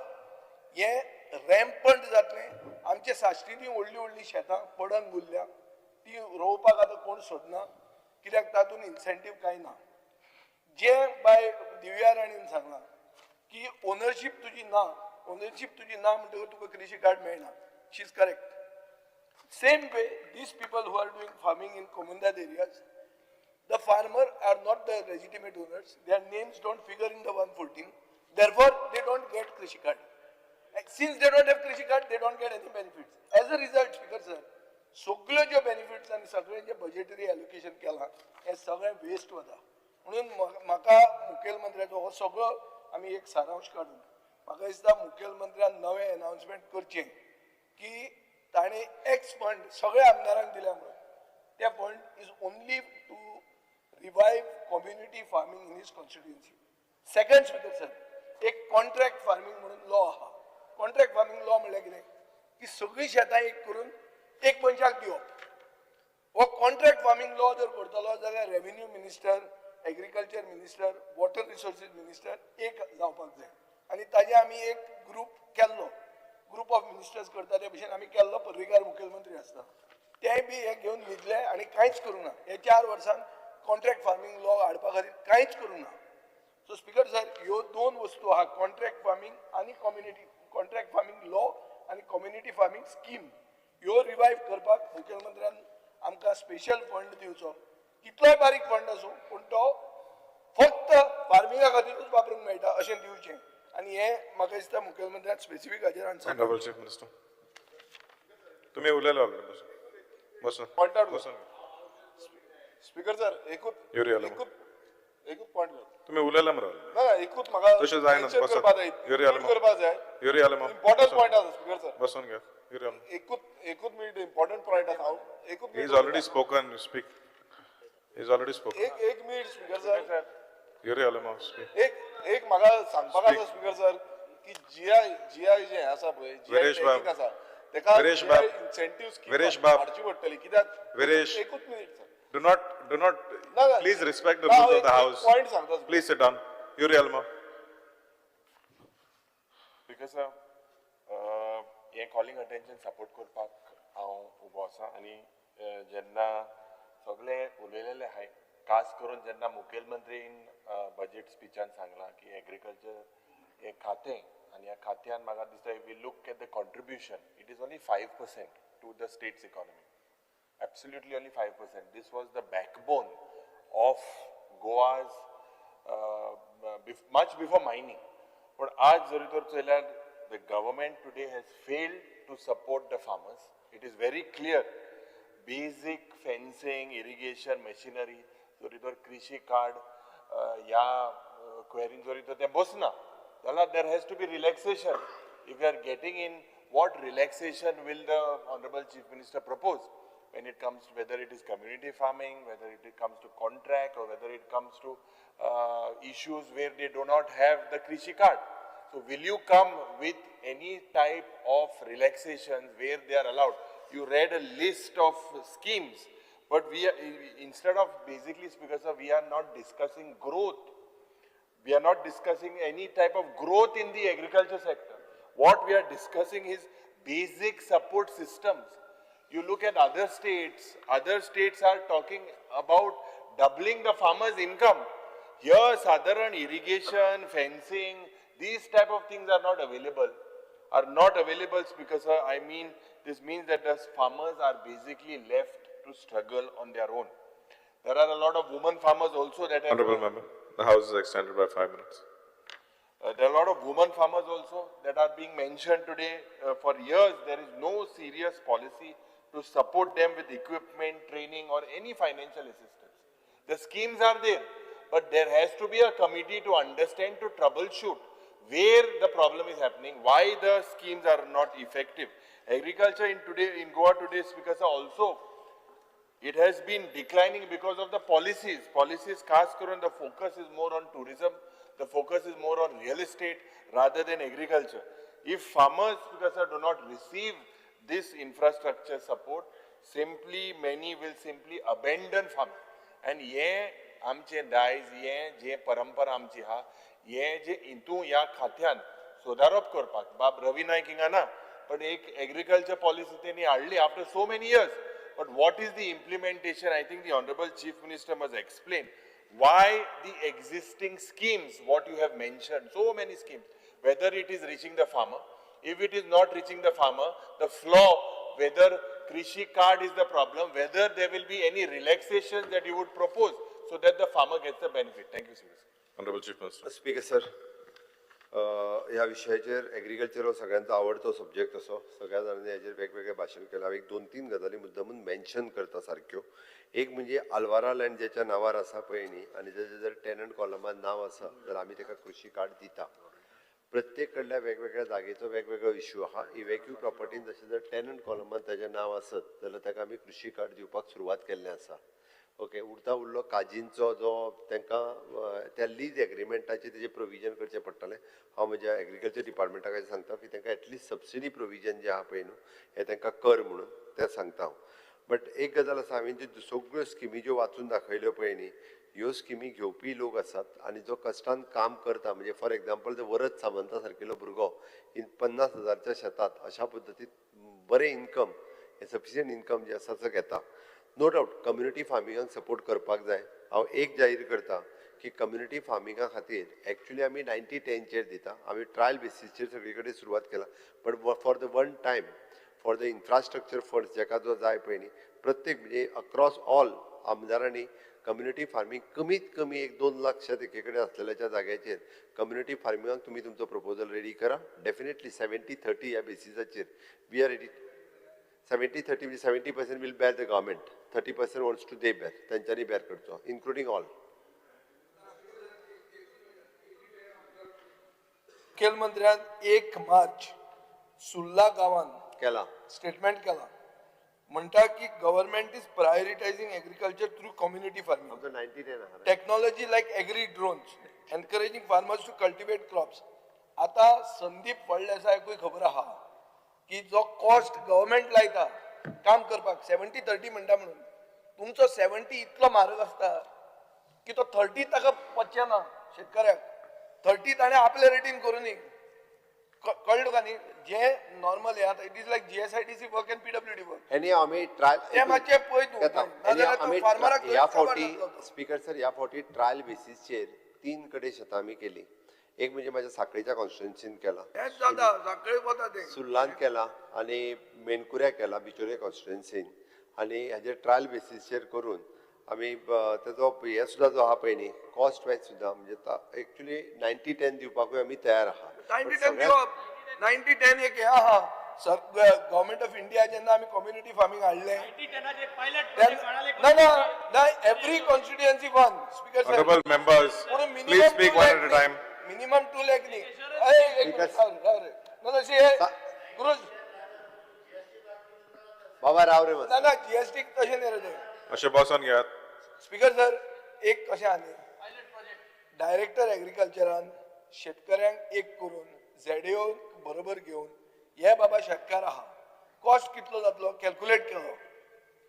हें रॅम्पंट जातलें. आमचे साश्टीनी व्हडलीं व्हडलीं शेतां पडंग उरल्या, ती रोवपाक आतां कोण सोदना, कित्याक तातूंत इन्सेंटीव कांय ना. जें बाय दिव्या राणीन सांगलां की ओनरशीप तुजी ना, ओनरशीप तुजी ना म्हणटकच तुका कृषी कार्ड मेळना. She is correct. Same way these people who are doing farming in comunidade areas, the farmer are not the legitimate owners, their names don't figure in the 114, therefore they don't get Krishi card. Since they don't have Krishi card, they don't get any benefits. As a result, Speaker sir, सगळ्यो ज्यो benefits आनी सगळें जें budgetary allocation केलां हें सगळें waste वता. म्हणून म्हाका मुखेलमंत्र्याचो हो सगळो आमी एक सारांश काडून म्हाका दिसता मुखेलमंत्र्यान नवें एनावन्समेंट करचें की ताणें एक्स फंड सगळ्या आमदारांक दिल्या म्हणून. ते fund is only to revive community farming in his constituency. Second, Speaker sir, एक कॉन्ट्रॅक्ट फार्मींग म्हणून लॉ आहा. कॉन्ट्रॅक्ट फार्मींग लॉ म्हणल्यार कितें की सगळीं शेतां एक करून एक मनशाक दिवप. हो कॉन्ट्रॅक्ट फार्मींग लॉ जर करतलो जाल्यार revenue minister, agriculture minister, water resources minister एक जावपाक जाय आनी ताजे आमी एक ग्रूप केल्लो, ग्रूप ऑफ मिनिस्टर्स करता ते भशेन आमी केल्लो. पर्रीकार मुखेलमंत्री आसता, तेय बी हे घेवन न्हिदले आनी कांयच करूंक ना. हे 4 वर्सांत कॉन्ट्रॅक्ट फार्मींग लॉ हाडपा खातीर कांयच करूंक ना. सो स्पीकर सर, ह्यो 2 वस्तू आहा, कॉन्ट्रॅक्ट फार्मींग आनी कम्युनिटी कॉन्ट्रॅक्ट फार्मींग लॉ आनी कम्युनिटी फार्मींग स्कीम, ह्यो रिवायव करपाक मुखेलमंत्र्यान आमकां स्पेशल फंड दिवचो. कितलोय बारीक फंड आसूं पूण तो फक्त फार्मिंगा खातीरूच वापरूंक मेळटा अशें दिवचें. आनी हें म्हाका दिसता मुखेलमंत्र्यान स्पेसिफीक हाजेर आन्सर. ऑनरेबल चीफ मिनिस्टर, तुम्ही उलयले ऑलरेडी. बसून पॉयंट आउट बसून. स्पीकर सर, एकूच एकूच पॉयंट तुम्ही उलयले मरे. ना एकूच म्हाका तशें जायना. करपा जाय. युरी आलेमाव इम्पॉर्टंट पॉयंट आसा स्पीकर सर, बसून घ्या. युरी आलेमाव एकूच मिनिट इम्पॉर्टंट पॉयंट आसा. एकूच He is already spoken. You speak. He is already spoken. एक minute speaker sir. Yuri Alemao speak. एक एक म्हाका सांगपाक आसा स्पीकर सर की जीआय जें आसा पळय, जीआय आसा तेका इन्सेंटीव स्कीम हाडची पडटली. कित्याक एकूच minute sir. Do not, please respect the rules of the house. Point सांगता. Please sit down. Yuri Alemao. Because हे कॉलिंग अटेन्शन सपोर्ट करपाक हांव उबो आसा आनी जेन्ना सगळे उलयलेले आहाय, खास करून जेन्ना मुखेलमंत्रीन बजेट स्पिचान सांगलां की एग्रीकल्चर हें खातें आनी ह्या खात्यान म्हाका दिसता if we look at the contribution it is only 5% to the state's economy. Absolutely only 5%. This was the backbone of Goa's much before mining. But aaj jari tor chaylar, the government today has failed to support the farmers. It is very clear. Basic fencing, irrigation, machinery, jari tor krishi card ya query jari tor te bosna. There has to be relaxation. If you are getting in, what relaxation will the Honorable Chief Minister propose? When it comes to whether it is community farming, whether it comes to contract, or whether it comes to issues where they do not have the Krishi card. So will you come with any type of relaxations where they are allowed? You read a list of schemes, but we are, instead of basically because of we are not discussing growth, we are not discussing any type of growth in the agriculture sector. What we are discussing is basic support systems. You look at other states are talking about doubling the farmer's income. Here, southern irrigation, fencing, these type of things are not available. Because I mean, this means that the farmers are basically left to struggle on their own. There are a lot of women farmers also that have... Honorable member, the house is extended by 5 minutes. There are a lot of women farmers also that are being mentioned today. For years, there is no serious policy to support them with equipment, training or any financial assistance. The schemes are there, but there has to be a committee to understand, to troubleshoot where the problem is happening, why the schemes are not effective. Agriculture in Goa today, because also it has been declining because of the policies. Policies, khas karan, the focus is more on tourism, the focus is more on real estate rather than agriculture. If farmers, because do not receive this infrastructure support, simply many will simply abandon farming. And ye आमचे दायज, ये जे परंपरा आमची हा, ये जे इंतू या खात्यान सुदारप करपाक बाब रवी नायक हिंगा ना, पण एक एग्रीकल्चर पॉलिसी तेणी हाडली after so many years. But what is the implementation? I think the Honorable Chief Minister must explain why the existing schemes, what you have mentioned, so many schemes, whether it is reaching the farmer, if it is not reaching the farmer, the flaw, whether Krishi card is the problem, whether there will be any relaxations that you would propose so that the farmer gets the benefit. Thank you, sir. Honorable Chief Minister. Speaker, sir, ह्या विशयाचेर agriculture हो सगळ्यांचो आवडतो subject असो, सगळ्या जाणांनी हेजेर वेगवेगळे भाशण केलां. हांव एक 2-3 गजाली मुद्दमून मेन्शन करता सारक्यो. एक म्हणजे आल्वारा लँड ज्याच्या नांवार आसा पळय न्ही, आनी जेजे जर टेनंट कॉलमान नांव आसा जाल्यार आमी ताका कृशी कार्ड दिता. प्रत्येक कडल्या वेगवेगळ्या जागेचो वेगवेगळो इश्यू आहा. इव्हॅक्यू प्रॉपर्टीन जशें जर टेनंट कॉलमान ताजें नांव आसत जाल्यार ताका आमी कृशी कार्ड दिवपाक सुरवात केल्लें आसा. ओके, उरता उरलो काजींचो जो तांकां त्या लीज एग्रीमेंटाचें तेजें प्रोविजन करचें पडटलें. हांव म्हज्या एग्रीकल्चर डिपार्टमेंटाक सांगता की तांकां एटलिस्ट सबसिडी प्रोविजन जें आहा पळय न्हू हें तांकां कर म्हणून तें सांगता हांव. बट एक गजाल आसा, हांवें ज्यो सगळ्यो स्किमी ज्यो वाचून दाखयल्यो पळय न्ही, ह्यो स्किमी घेवपी लोक आसात आनी जो कश्टान काम करता, म्हणजे फॉर एग्जाम्पल जर वरद सामंता सारकेलो भुरगो इन 50,000च्या शेतात अशा पद्दतीन बरें इनकम, सफिशियंट इनकम जें आसा तो घेता. नो डावट कम्युनिटी फार्मिंगाक सपोर्ट करपाक जाय. हांव एक जाहीर करता की कम्युनिटी फार्मिंगा खातीर एक्चुली आमी 90-10चेर दिता. आमी ट्रायल बेसीसचेर सगळे कडेन सुरवात केला, but for the one time for the infrastructure funds जेका जो जाय पळय न्ही, प्रत्येक म्हणजे अक्रॉस ऑल आमदारांनी कम्युनिटी फार्मींग कमीत कमी 1-2 लाख शेत एके कडेन आसलेल्याच्या जाग्याचेर कम्युनिटी फार्मिंगाक तुमी तुमचो प्रपोजल रेडी करा. डेफिनेटली 70-30 ह्या बेसिसाचेर we are ready. 70-30 म्हणजे 70% will bear the government, 30% wants to they bear, तेंच्यांनी बेर करचो, इन्क्लुडींग ऑल. मुखेलमंत्र्यान 1 मार्च सुर्ला गांवान केला स्टेटमेंट केला, म्हणटा की government is prioritising agriculture through community farming, technology like agri drones, encouraging farmers to cultivate crops. आता संदीप फळदेसायकूय खबर आहा की जो कॉस्ट गव्हर्मेंट लायता काम करपाक 70-30 म्हणटा म्हणून, तुमचो 70 इतलो म्हारग आसता की तो 30 ताका पचचे ना शेतकऱ्याक. 30 ताणें आपले रेटीन करूनी, कळ्ळें तुका न्ही, जे नॉर्मल हे आतां it is like GSIDC work and PWD work. आनी आमी ट्रायल ते मातशें पळय तूं, नाजाल्यार फार्मराक ह्या फावटी स्पीकर सर, ह्या फावटी ट्रायल बेसीसचेर 3 कडेन शेतां आमी केली. एक म्हणजे माझ्या साखळीच्या कॉन्स्टिट्युएन्सीन केला, सुर्लान केला आनी मेनकुऱ्या केला बिचोले कॉन्स्टिट्युएन्सीन. आनी हेजेर ट्रायल बेसीसचेर करून आमी तेजो हे सुद्दां जो आहा पळय न्ही कॉस्ट वायज सुद्दां म्हणजे एक्चुली 90-10 दिवपाकूय आमी तयार आहा. 90-10 दिवप, 90-10 एक हें आहा. सर गव्हर्मेंट ऑफ इंडिया जेन्ना आमी कम्युनिटी फार्मींग हाडलें, ना ना every constituency one. Speaker sir, honourable members please speak one at a time. Minimum 2 lakh न्ही. ना तशें क्रूज बाबा राव रे, ना ना जीएसटी तशें न्ही रे तें. अशें बसोन घेयात. स्पीकर सर, एक कशें आहा न्ही, डायरेक्टर एग्रीकल्चरान शेतकऱ्यांक एक करून झेडीओ बरोबर घेवन हे बाबा शेतकार आहा, कॉस्ट कितलो जातलो कॅल्कुलेट केलो.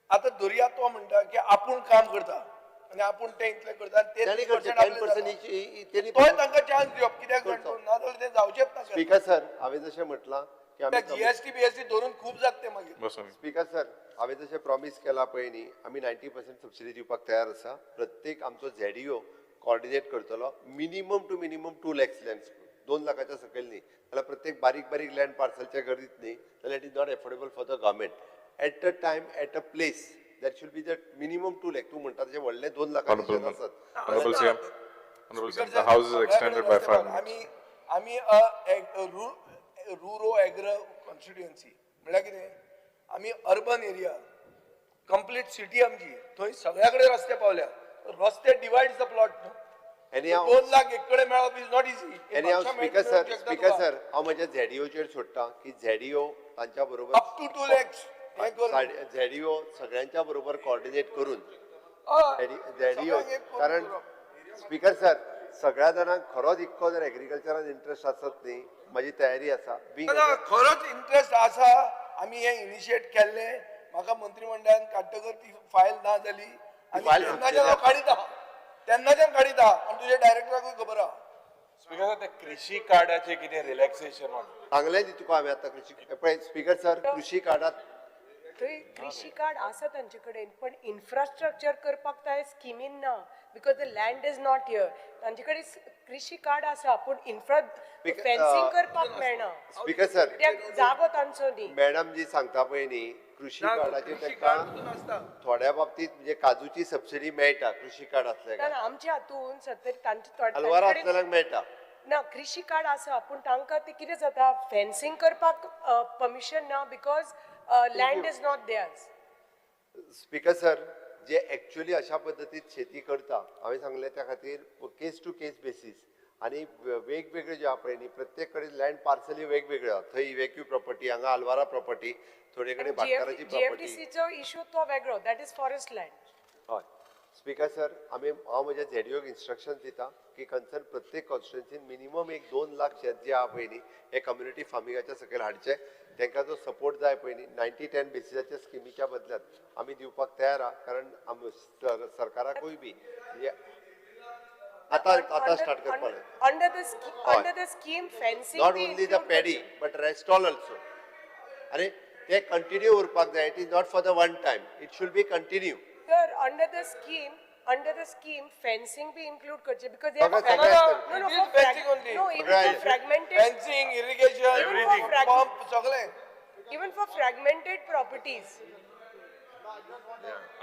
आतां दर्या तो म्हणटा की आपूण काम करता आनी आपूण तें इतलें करता, ते तोय तांकां चान्स दिवप कित्याक, नाजाल्यार तें जावचेंच ना. स्पीकर सर, हांवें जशें म्हटलां की जीएसटी बीएसटी धरून खूब जाता तें मागीर. स्पीकर सर, हांवें जशें प्रॉमीस केलां पळय न्ही, आमी 90% सबसिडी दिवपाक तयार आसा. प्रत्येक आमचो झेडीओ कॉर्डिनेट करतलो, minimum to minimum 2 lakhs land, 2 लाखाच्या सकयल न्ही जाल्यार प्रत्येक बारीक बारीक लँड पार्सलच्या गरीत न्ही जाल्यार it is not affordable for the government. At a time at a place that should be the minimum 2 lakh. तूं म्हणटा तशें व्हडलें 2 लाखाचें आसत. आमी रुरो एग्रो कॉन्स्टिट्युएन्सी म्हणल्यार कितें, आमी अर्बन एरिया कंप्लीट सिटी आमची, थंय सगळ्या कडेन रस्ते पावल्या, रस्ते डिवायड the plot न्हू. 2 लाख एक कडेन मेळप is not easy. आनी हांव स्पीकर सर, स्पीकर सर, हांव म्हज्या झेडीओचेर सोडटा की झेडीओ तांच्या बरोबर अप टू 2 लॅक्स झेडीओ सगळ्यांच्या बरोबर कॉर्डिनेट करून झेडीओ, कारण स्पीकर सर सगळ्या जाणांक खरोच इतको जर एग्रीकल्चरान इंट्रस्ट आसत न्ही, म्हजी तयारी आसा. खरोच इंट्रस्ट आसा, आमी हें इनिशिएट केल्लें, म्हाका मंत्रीमंडळान काडटकर ती फायल ना जाली आनी तेन्नाच्यान हांव काडीत आहा, तेन्नाच्यान काडीत आहा आनी तुज्या डायरेक्टराकूय खबर आहा. स्पीकर सर, कृषी कार्डाचें कितें रिलॅक्सेशन सांगलें न्ही तुका हांवें आतां. कृषी पळय स्पीकर सर, कृषी कार्डात थंय कृषी कार्ड आसा तांचे कडेन, पण इन्फ्रास्ट्रक्चर करपाक ते स्किमीन ना, because the land is not here. तांचे कडेन कृषी कार्ड आसा पूण इन्फ्रा फेन्सिंग करपाक मेळना. स्पीकर सर, जागो तांचो न्ही. मॅडम जी सांगता पळय न्ही, कृषी कार्डाचेर तांकां थोड्या बाबतीत म्हणजे काजूची सबसिडी मेळटा कृषी कार्ड आसल्यार. आमच्या हातून सत्तरी तांचे हलवार आसलेल्यांक मेळटा ना कृषी कार्ड आसा, पूण तांकां ते कितें जाता, फेन्सिंग करपाक परमिशन ना because land is not theirs. Speaker sir, J actually अशा पद्दतीत शेती करता, हांवें सांगलें त्या खातीर केस टू केस बेसीस आनी वेगवेगळे जे आहा पळय न्ही, प्रत्येक कडेन लँड पार्सली वेगवेगळ्यो आहा. थंय इव्हॅक्यू प्रॉपर्टी, हांगा आल्वारा प्रॉपर्टी, थोडे कडेन भाटकाराची प्रॉपर्टी. जीएफडीसीचो इशू तो वेगळो, that is forest land. हय स्पीकर सर, आमी हांव म्हज्या झेडीओक इन्स्ट्रक्शन दिता की कन्सर्न प्रत्येक कॉन्स्टिट्युएन्सीन मिनिमम एक 2 लाख शेत जे आहा पळय न्ही, हे कम्युनिटी फार्मिंगाच्या सकयल हाडचे. तांकां जो सपोर्ट जाय पळय न्ही, 90-10 बेसिसाच्या स्किमीच्या बदल्यात आमी दिवपाक तयार आहा, कारण सरकाराकूय बी म्हणजे आतां आतां स्टार्ट करपाक जाय. Under the scheme fencing Not only the paddy but rest all also. आनी ते कंटिन्यू उरपाक जाय. It is not for the one time, it should be continue. Sir, under the scheme, fencing B include करचे because they have सगळें सगळें आसतलें. No, It for is fencing only. No, even for fragmented Fencing, irrigation, Even for pump, सगळें. Even for fragmented properties.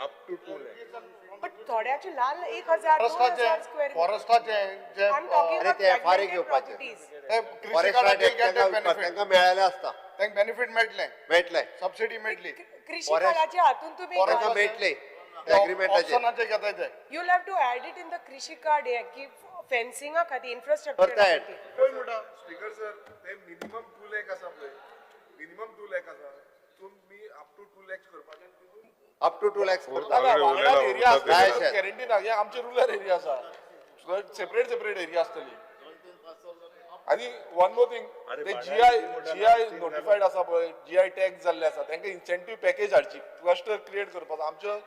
Up to 2 lakh. But थोड्याचे ल्हान 1000, 2000 square. फॉरेस्टाचे जे I am talking अरे ते एफ आर ए घेवपाचे. ते कृषी फॉरेस्ट तांकां मेळ्ळेलें आसता. तांकां बेनिफीट मेळटलें. मेळटलें. सबसिडी मेळटली. कृषी कार्डाच्या हातून तुम्ही तांकां मेळटले एग्रीमेंटाचेर. ऑप्शनाचे घेताय ते. You'll have to add it in the कृषी कार्ड हे की फेन्सिंगा खातीर, इन्फ्रास्ट्रक्चर करता add. खातीर. पळय म्हणटा स्पीकर सर, ते मिनिमम 2 लॅक आसा पळय, मिनिमम 2 लॅक आसा, तुमी अप टू 2 लॅक्स करपाचे आनी तितून अप टू 2 लॅक्स करता. ना, वांगडा एरिया काय आसता शेत? गॅरंटी ना. हे आमचे रुरल एरिया आसा, सेपरेट सेपरेट एरिया आसतली. आनी वन मोर थिंग, ते जीआय नोटिफायड आसा पळय, जीआय टॅग जाल्ले आसा, तांकां इन्सेंटीव पॅकेज हाडची, क्लस्टर क्रिएट करपाचो. आमच्या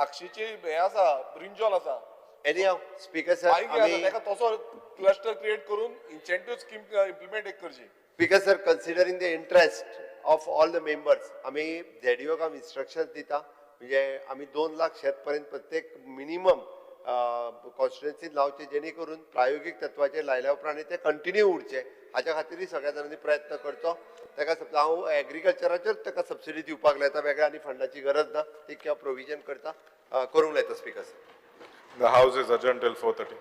आक्षीची हें आसा, ब्रिंजॉल आसा. एनी हाव स्पीकर सर, मागीर कितें आसा, आमी ताका तसो क्लस्टर क्रिएट करून इन्सेंटीव स्कीम इम्प्लिमेंट एक करची. Speaker sir, considering the interest of all the members, आमी झेडीओक आमी इन्स्ट्रक्शन दिता, म्हणजे आमी 2 लाख शेत पर्यंत प्रत्येक मिनिमम कॉन्स्टिट्युएन्सीन लावचे, जेणे करून प्रायोगीक तत्वाचेर लायल्या उपरांत ते कंटिन्यू उरचे. हाच्या खातीरय सगळ्या जाणांनी प्रयत्न करचो. ताका समजा हांव एग्रीकल्चराचेर ताका सबसिडी दिवपाक लायता, वेगळ्या आनी फंडाची गरज ना. ती किंवा प्रोविजन करता, करूंक लायता speaker sir. The House is adjourned till 4:30.